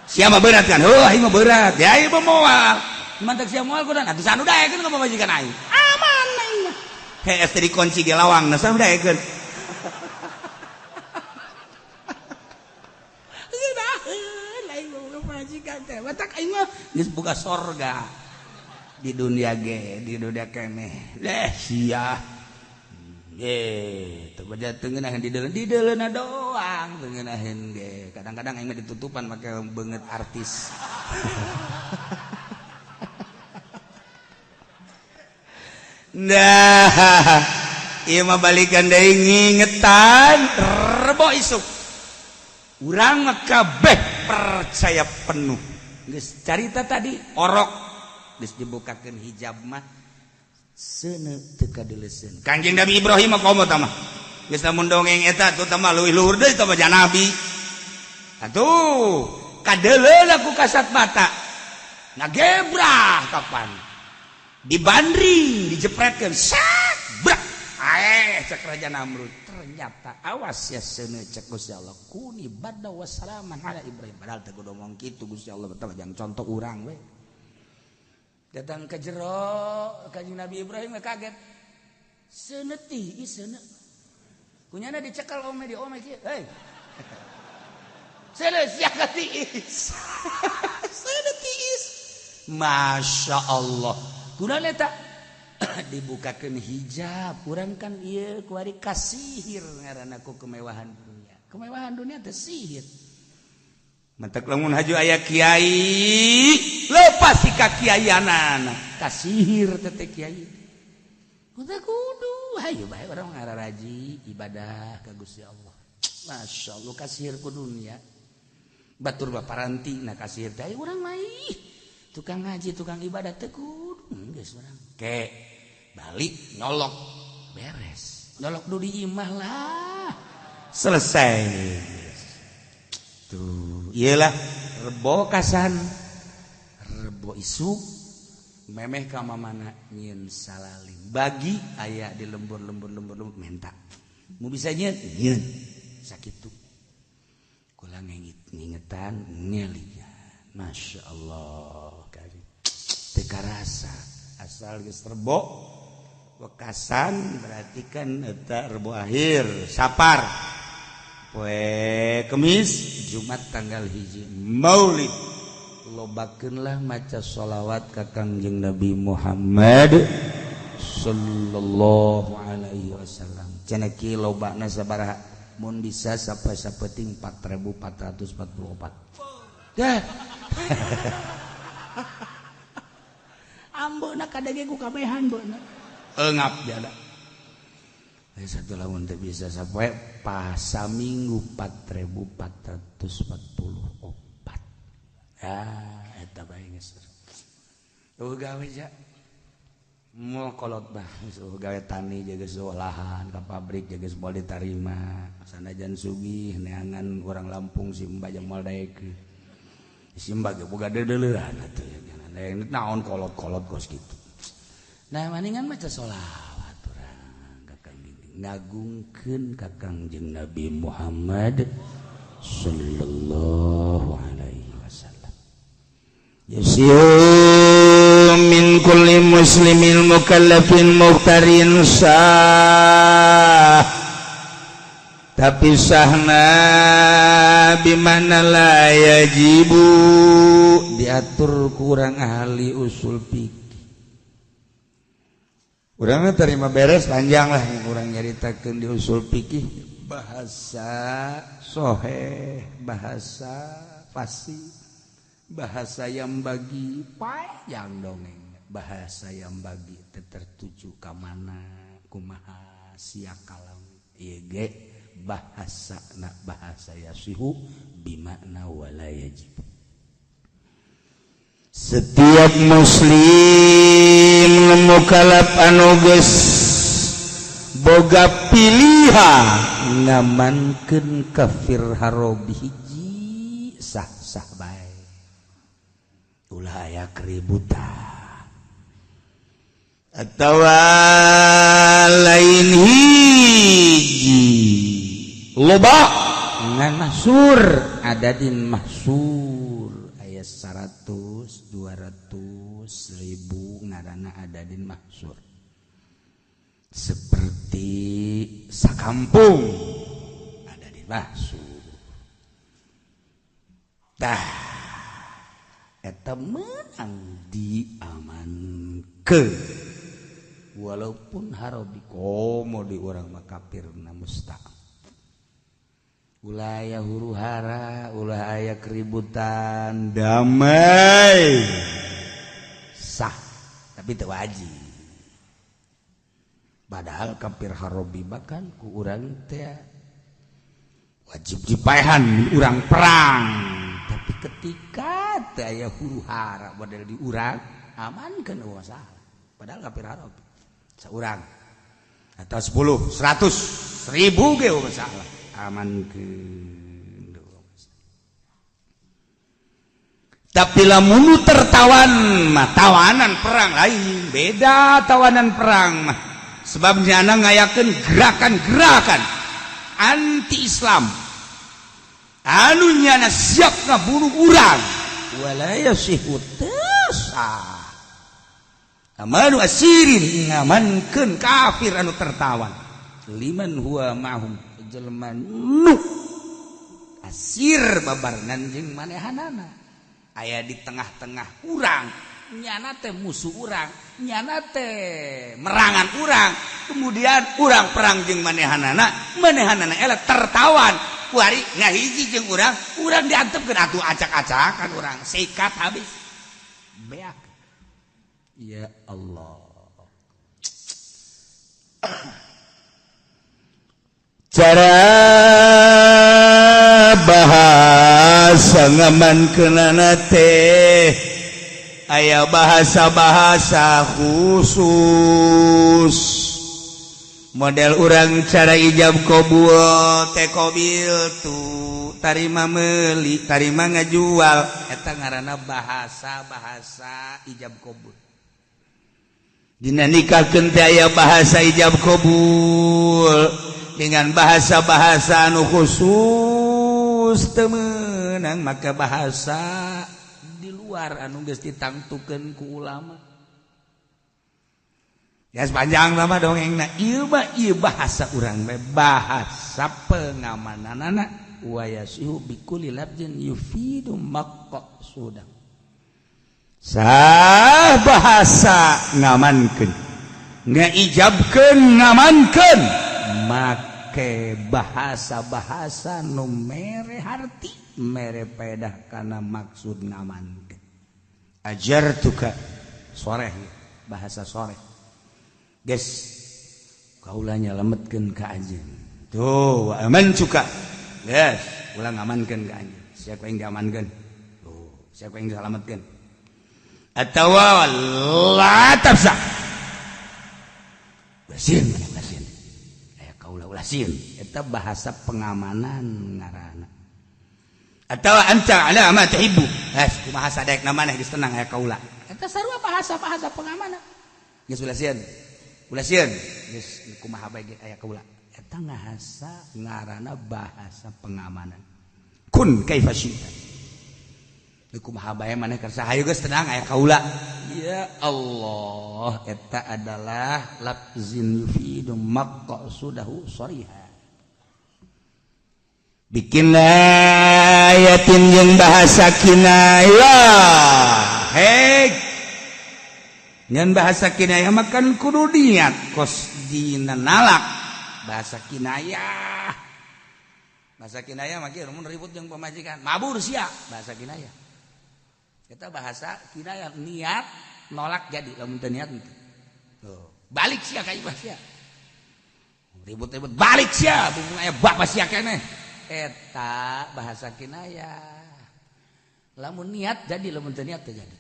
sia mah berat kan heuh aing mah berat ya aing mah moal mantak sia moal kudan atuh sanu daekeun ka pamajikan aing aman aing mah hees teh dikunci ge lawang na sanu daekeun ngeunaheun aing boga pamajikan teh matak aing mah geus boga sorga di dunia ge di dunia keneh leh sia ge teu baja teu ngeunaheun di deuleuna doang teu ngeunaheun ge kadang-kadang aing mah ditutupan make beungeut artis. Nah, ieu mah balikan deui ngingetan rebo isuk. Urang mah kabeh percaya penuh. Geus carita tadi orok. Geus dibukakeun hijab mah seuneu teu kadeleuseun. Kangjeng Nabi Ibrahim mah komo tah mah. Geus lamun dongeng eta tuh tah mah leuwih luhur deui tah mah nabi. Atuh kadeuleun ku kasat mata. Ngagebrah kapan? Dibandring, dijepretkeun, sak, brak. Aeh, cek Raja Namrud. Ternyata awas ya seuneu cek Gusti Allah. Kuni barda wassalaman ala Ibrahim. Padahal teu kudu ngomong kitu Gusti Allah, tah jang contoh urang we. Datang ke jero Kanjeng Nabi Ibrahim kaget. Seuneu tiis seuneu. Kunyana dicekal ome di ome kieu. Hei. Seuneu sia tiis. Seuneu tiis. Masya Allah. Kunaon eta? Dibukakeun hijab. Urang kan ieu kuari kasihir ngaranna ku kemewahan dunia. Kemewahan dunia teh sihir. Mantak lamun haju aya kiai, lepas si kakiaianana, kasihir teh kiai. Kudu kudu hayu bae urang ngararaji ibadah ka Gusti Allah. Masya Allah kasihir ku dunia. Batur baparanti na kasihir teh urang mah ih, tukang ngaji, tukang ibadah teh kudu geus urang. Ke balik nyolok beres. Nyolok dulu di imah lah. Selesai. Tuh, iyalah rebo kasan rebo isuk memeh ka mamana nyieun salalim bagi aya di lembur-lembur lembur-lembur menta mu bisa nyieun nyieun sakitu kula ngingetan ngelingan. Masya Allah kali teu karasa asal geus rebo wekasan berarti kan eta rebo akhir sapar poe Kemis Jumat tanggal 1 Maulid lobakeunlah maca sholawat ka Kangjeng Nabi Muhammad sallallahu alaihi wasallam. Cenah ki lobana sabaraha mun bisa sampai sapeting 4444 dah. Ambeuna kadege ku kabehan beuna engap jada. Satu lamun teu bisa sampai pasa minggu 4444. Ah, eta bae geus. Eueuh gawe ja. Moal kolot bah, geus gawe tani jaga lahan ka pabrik jaga moal ditarima. Sanajan sugih neangan urang Lampung si Mbah jeung moal daekeun. Si Mbah ge boga deudeuleun atuh ya. Naon kolot-kolot kos kitu. Nah, maningan maca sholawat urang ka Kangjeng ngagungkeun ka Kangjeng Nabi Muhammad sallallahu alaihi wasallam. Yasiu min kulli muslimin mukallafin mukhtarin sah. Tapi sahna bimana la yajibu diatur kurang ahli usul fikih. Urang terima beres panjang lah kurang nyaritakeun di usul fikih bahasa soheh, bahasa fasih, bahasa yang bagi panjang dongeng, bahasa yang bagi tertuju ka mana kumaha sia kalam ieu ge bahasa na bahasa yasihu bimakna wala yajib. Setiap muslim mukallaf anu geus boga pilihan ngamankeun kafir harobi hiji sah-sah bae ulah aya keributan atawa lain hiji loba ngan mahsur adadin mahsur aya 100 200 1000 ngaranna adadin mahsur seperti sakampung adadin mahsur tah eta menang diamankeun walaupun harobi komo di urang mah kafir na mustaq ulah aya huru hara ulah aya keributan damai sah tapi teu wajib. Padahal kafir harobi bahkan ku urang teh wajib dipaehan urang perang, tapi ketika teu aya huru hara model di urang amankeun eueuh masalah. Padahal kafir harbi saurang atau 10, 100, 1000 ge masalah amankeun. Tapi lamun tertawan mah tawanan perang lain, beda tawanan perang mah. Sebab nyana ngayakeun gerakan-gerakan anti Islam anu nyana siap ngabunuh urang, wala yasihu teu sah amanu asirin ngamankeun kafir anu tertawan liman huwa ma'hum jelema nu asir babarengan jeung manehanana aya di tengah-tengah urang, nyana teh musuh urang, nyana teh merangan urang, kemudian urang perang jeung manehanana, manehanana eleh tertawan kuari ngahiji jeung urang, urang diantepkeun atuh acak-acakan urang sikat habis beak. Ya Allah, cara bahasa ngamankeunana teh aya bahasa-bahasa khusus model urang cara ijab qabul teh qabil tu tarima meuli tarima ngajual eta ngaranna bahasa-bahasa ijab qabul. Dina nikahkeun teh aya bahasa ijab qabul dengan bahasa-bahasa anu khusus teu meunang maka bahasa di luar anu geus ditangtukeun ku ulama. Ya sepanjang lama dongengna ieu mah ieu bahasa urang bae bahasa pengamananana wa yasihu bikulli lafzin yufidu maqsudah. Sah bahasa ngamankeun ngaijabkeun ngamankeun make bahasa-bahasa nu mere harti mere pedah kana maksud ngamankeun. Ajartuka soreh bahasa soreh geus kaula nyalametkeun ka anjeun tuh wa amantuka geus ulah ngamankeun ka anjeun siapa yang diamankeun tuh siapa yang disalametkeun atawa la tafsa sieun maneh ulah sieun aya kaula ulah sieun eta bahasa pengamanan ngaranna atawa anta ala ma tuhibbu has kumaha sadaekna maneh geus tenang aya kaula eta sarua bahasa-bahasa pengamanan geus ulah sieun geus kumaha bae ge aya kaula eta ngahasa ngaranna bahasa pengamanan kun kaifa syi'ta kumaha bae maneh kersa hayu geus tenang aya kaula. Ya Allah, eta adalah lafzin yufidu maqsudahu shariha bikin ayatin jeung bahasa kinayah. Hei ngan bahasa kinayah makan kudu niat kos dina nalak bahasa kinayah. Bahasa kinayah mah kieu mun ribut jeung pamajikan mabur sia bahasa kinayah. Kita bahasa kinayah niat nolak jadi lamun teu niat tuh balik sia ka imah sia ribut-ribut balik sia bumbung aya bapak sia keneh eta bahasa kinayah. Lamun niat jadi lamun teu niat teu jadi.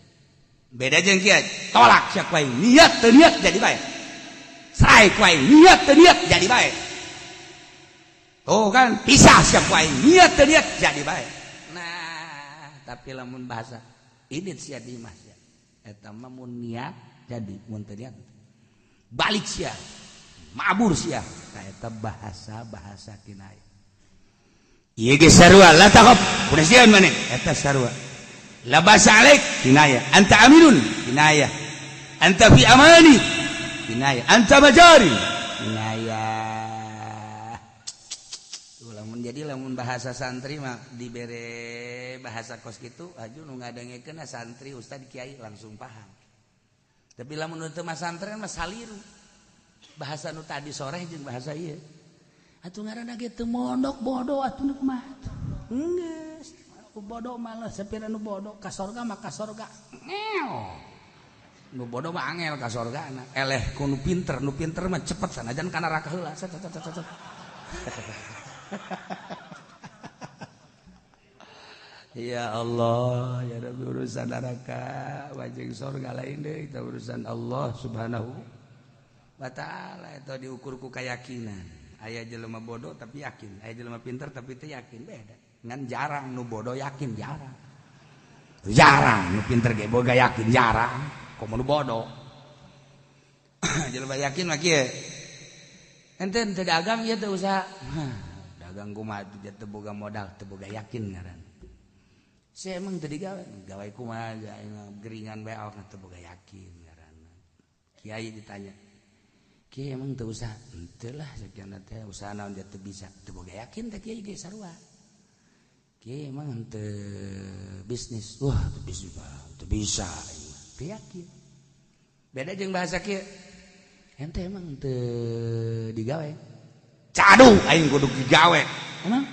Beda jeung kieu tolak sia ku aing niat teu niat jadi bae cerai ku aing niat teu niat jadi bae tuh kan pisah sia ku aing niat teu niat jadi bae. Nah tapi lamun bahasa ini sia di imah sia eta mah mun niat jadi mun teu niat balik sia mabur sia. Nah eta bahasa-bahasa kinayah ieu ge sarua la takhaf udah sieun maneh eta sarua la basa alaik kinayah anta aminun kinayah anta fi amani kinayah anta majari kinayah. Tuh lamun jadi lamun bahasa santri mah dibere bahasa kos kitu aju nu ngadengekeun santri ustad kiai langsung paham. Tapi lamun teu mah santren mah saliru bahasa nu tadi sore jeung bahasa ieu atuh ngaranna ge teu mondok bodoh atuh nu kumaha geus bodoh malah sapira nu bodoh ka sorga mah ka sorga ngeo nu bodoh mah angel ka sorgana eleh ku nu pinter mah cepet sanajan ka neraka heula set set set set. Ya Allah, ya Rabbi, urusan neraka wajing sorga lain deh, kita urusan Allah Subhanahu wa ta'ala. Itu diukur ku keyakinan. Aya jelema bodoh tapi yakin, aya jelema pinter tapi teu yakin, beda. Ngan jarang nu bodoh yakin, jarang. Jarang nu pinter ge boga yakin, jarang. Komo nu bodoh. Jelema yakin mah kieu. Ente teu dagang ieu teu usaha. Dagang kumaha teu boga modal, teu boga yakin ngaran. Saya emang teu digawe, gawe kumaha aing geringan bae awak teu boga yakin ngaran. Kiai ditanya, "Kiai emang teu usaha?" "Henteu lah sakieu teh usaha naon dia teu bisa." Teu boga yakin teh kiai ge sarua. Kiai emang henteu bisnis. Wah, teu bisnis teu bisa aing mah. Teu yakin. Beda jeung bahasa kieu. Ente emang teu digawe. Cadu aing kudu digawe. Emang?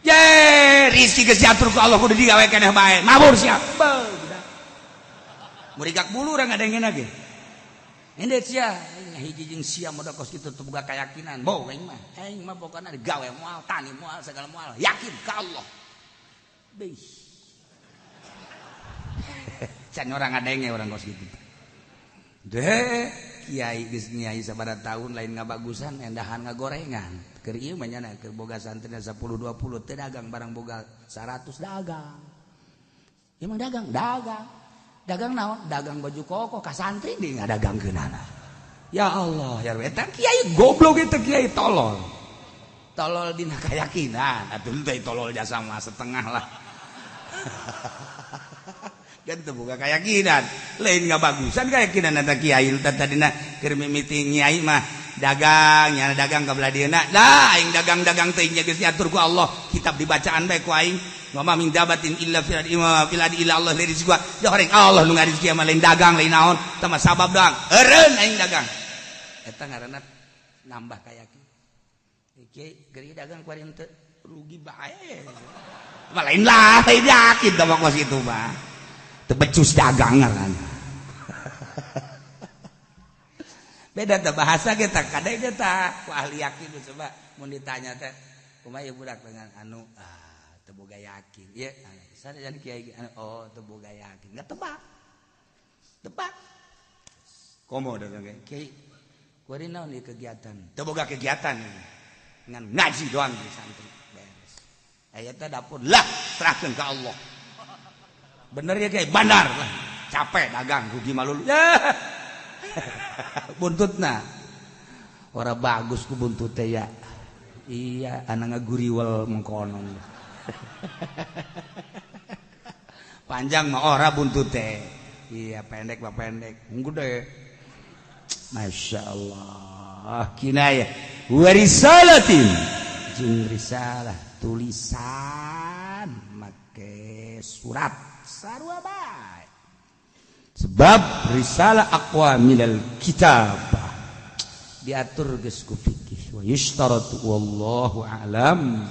Ye, rizki geus diatur ku Allah kudu digawe keneh bae. Mabur sia. Beuh, budak. Murigak bulu urang ngadengena ge. Ende sia, hiji jeung sia modal kos kitu teu boga keyakinan. Boh aing mah. Aing mah pokona digawe moal, tani moal, segala moal. Yakin ka Allah. Beuh. Can orang ngadenge urang kos kitu. Deh, kiai geus nyai sabaraha tahun lain ngabagusan endahan ngagorengan. Keur ieu mah nyana keur boga santrina 10 20 teu dagang barang boga 100 dagang. Ieu mah dagang, dagang. Dagang naon? Dagang baju koko ka santri deui ngadagangkeunana. Ya Allah, ya eta kiai goblok eta kiai tolol. Tolol dina keyakinan, atuh teh tolol jasa mah setengah lah. Dan teu boga keyakinan, lain ngabagusan keyakinan eta kiai tadina keur mimiti nyai mah dagang, nya dagang ka belah dieuna. Dah aing dagang-dagang teh nya geus diatur ku Allah, kitab dibacaan bae ku aing. Wa ma min dabatin illa fil ardi fil ardi illa Allah rizqa. Ya horeng Allah nu ngarizki mah lain dagang lain naon, tah mah sabab doang. Eureun aing dagang. Eta ngaranna nambah keyakinan. Kiai geri dagang kuari henteu rugi bae. Mah lain lah, lain yakin tah mah kos kitu mah. Teu becus dagang ngaranna. Beda teh bahasa kita kadang kita ku ahli yakin coba mun ditanya teh kumaha ieu budak dengan anu teu boga yakin. Ieu sana jadi kiai anu oh teu boga yakin. Enggak tebak. Tebak. Komo datang ke kiai. Kuari naon ieu kegiatan? Teu boga kegiatan. Ngan ngaji doang di santri. Beres. Aya teh dapur lah serahkeun ka Allah. Bener ya kiai? Bandar lah. Capek dagang rugi malulu. Ya. Buntutna ora bagus ku buntut teh ya. Iya, anak ngaguriwel mengkonon. Panjang mah ora buntut teh. Iya, pendek mah pendek. Gede. Masya Allah. Kinayah warisalatin jeung risalah tulisan make surat sarua bae. Sebab risalah aqwa minal kitab diatur geus ku fikih wa yushtaratu wallahu a'lam.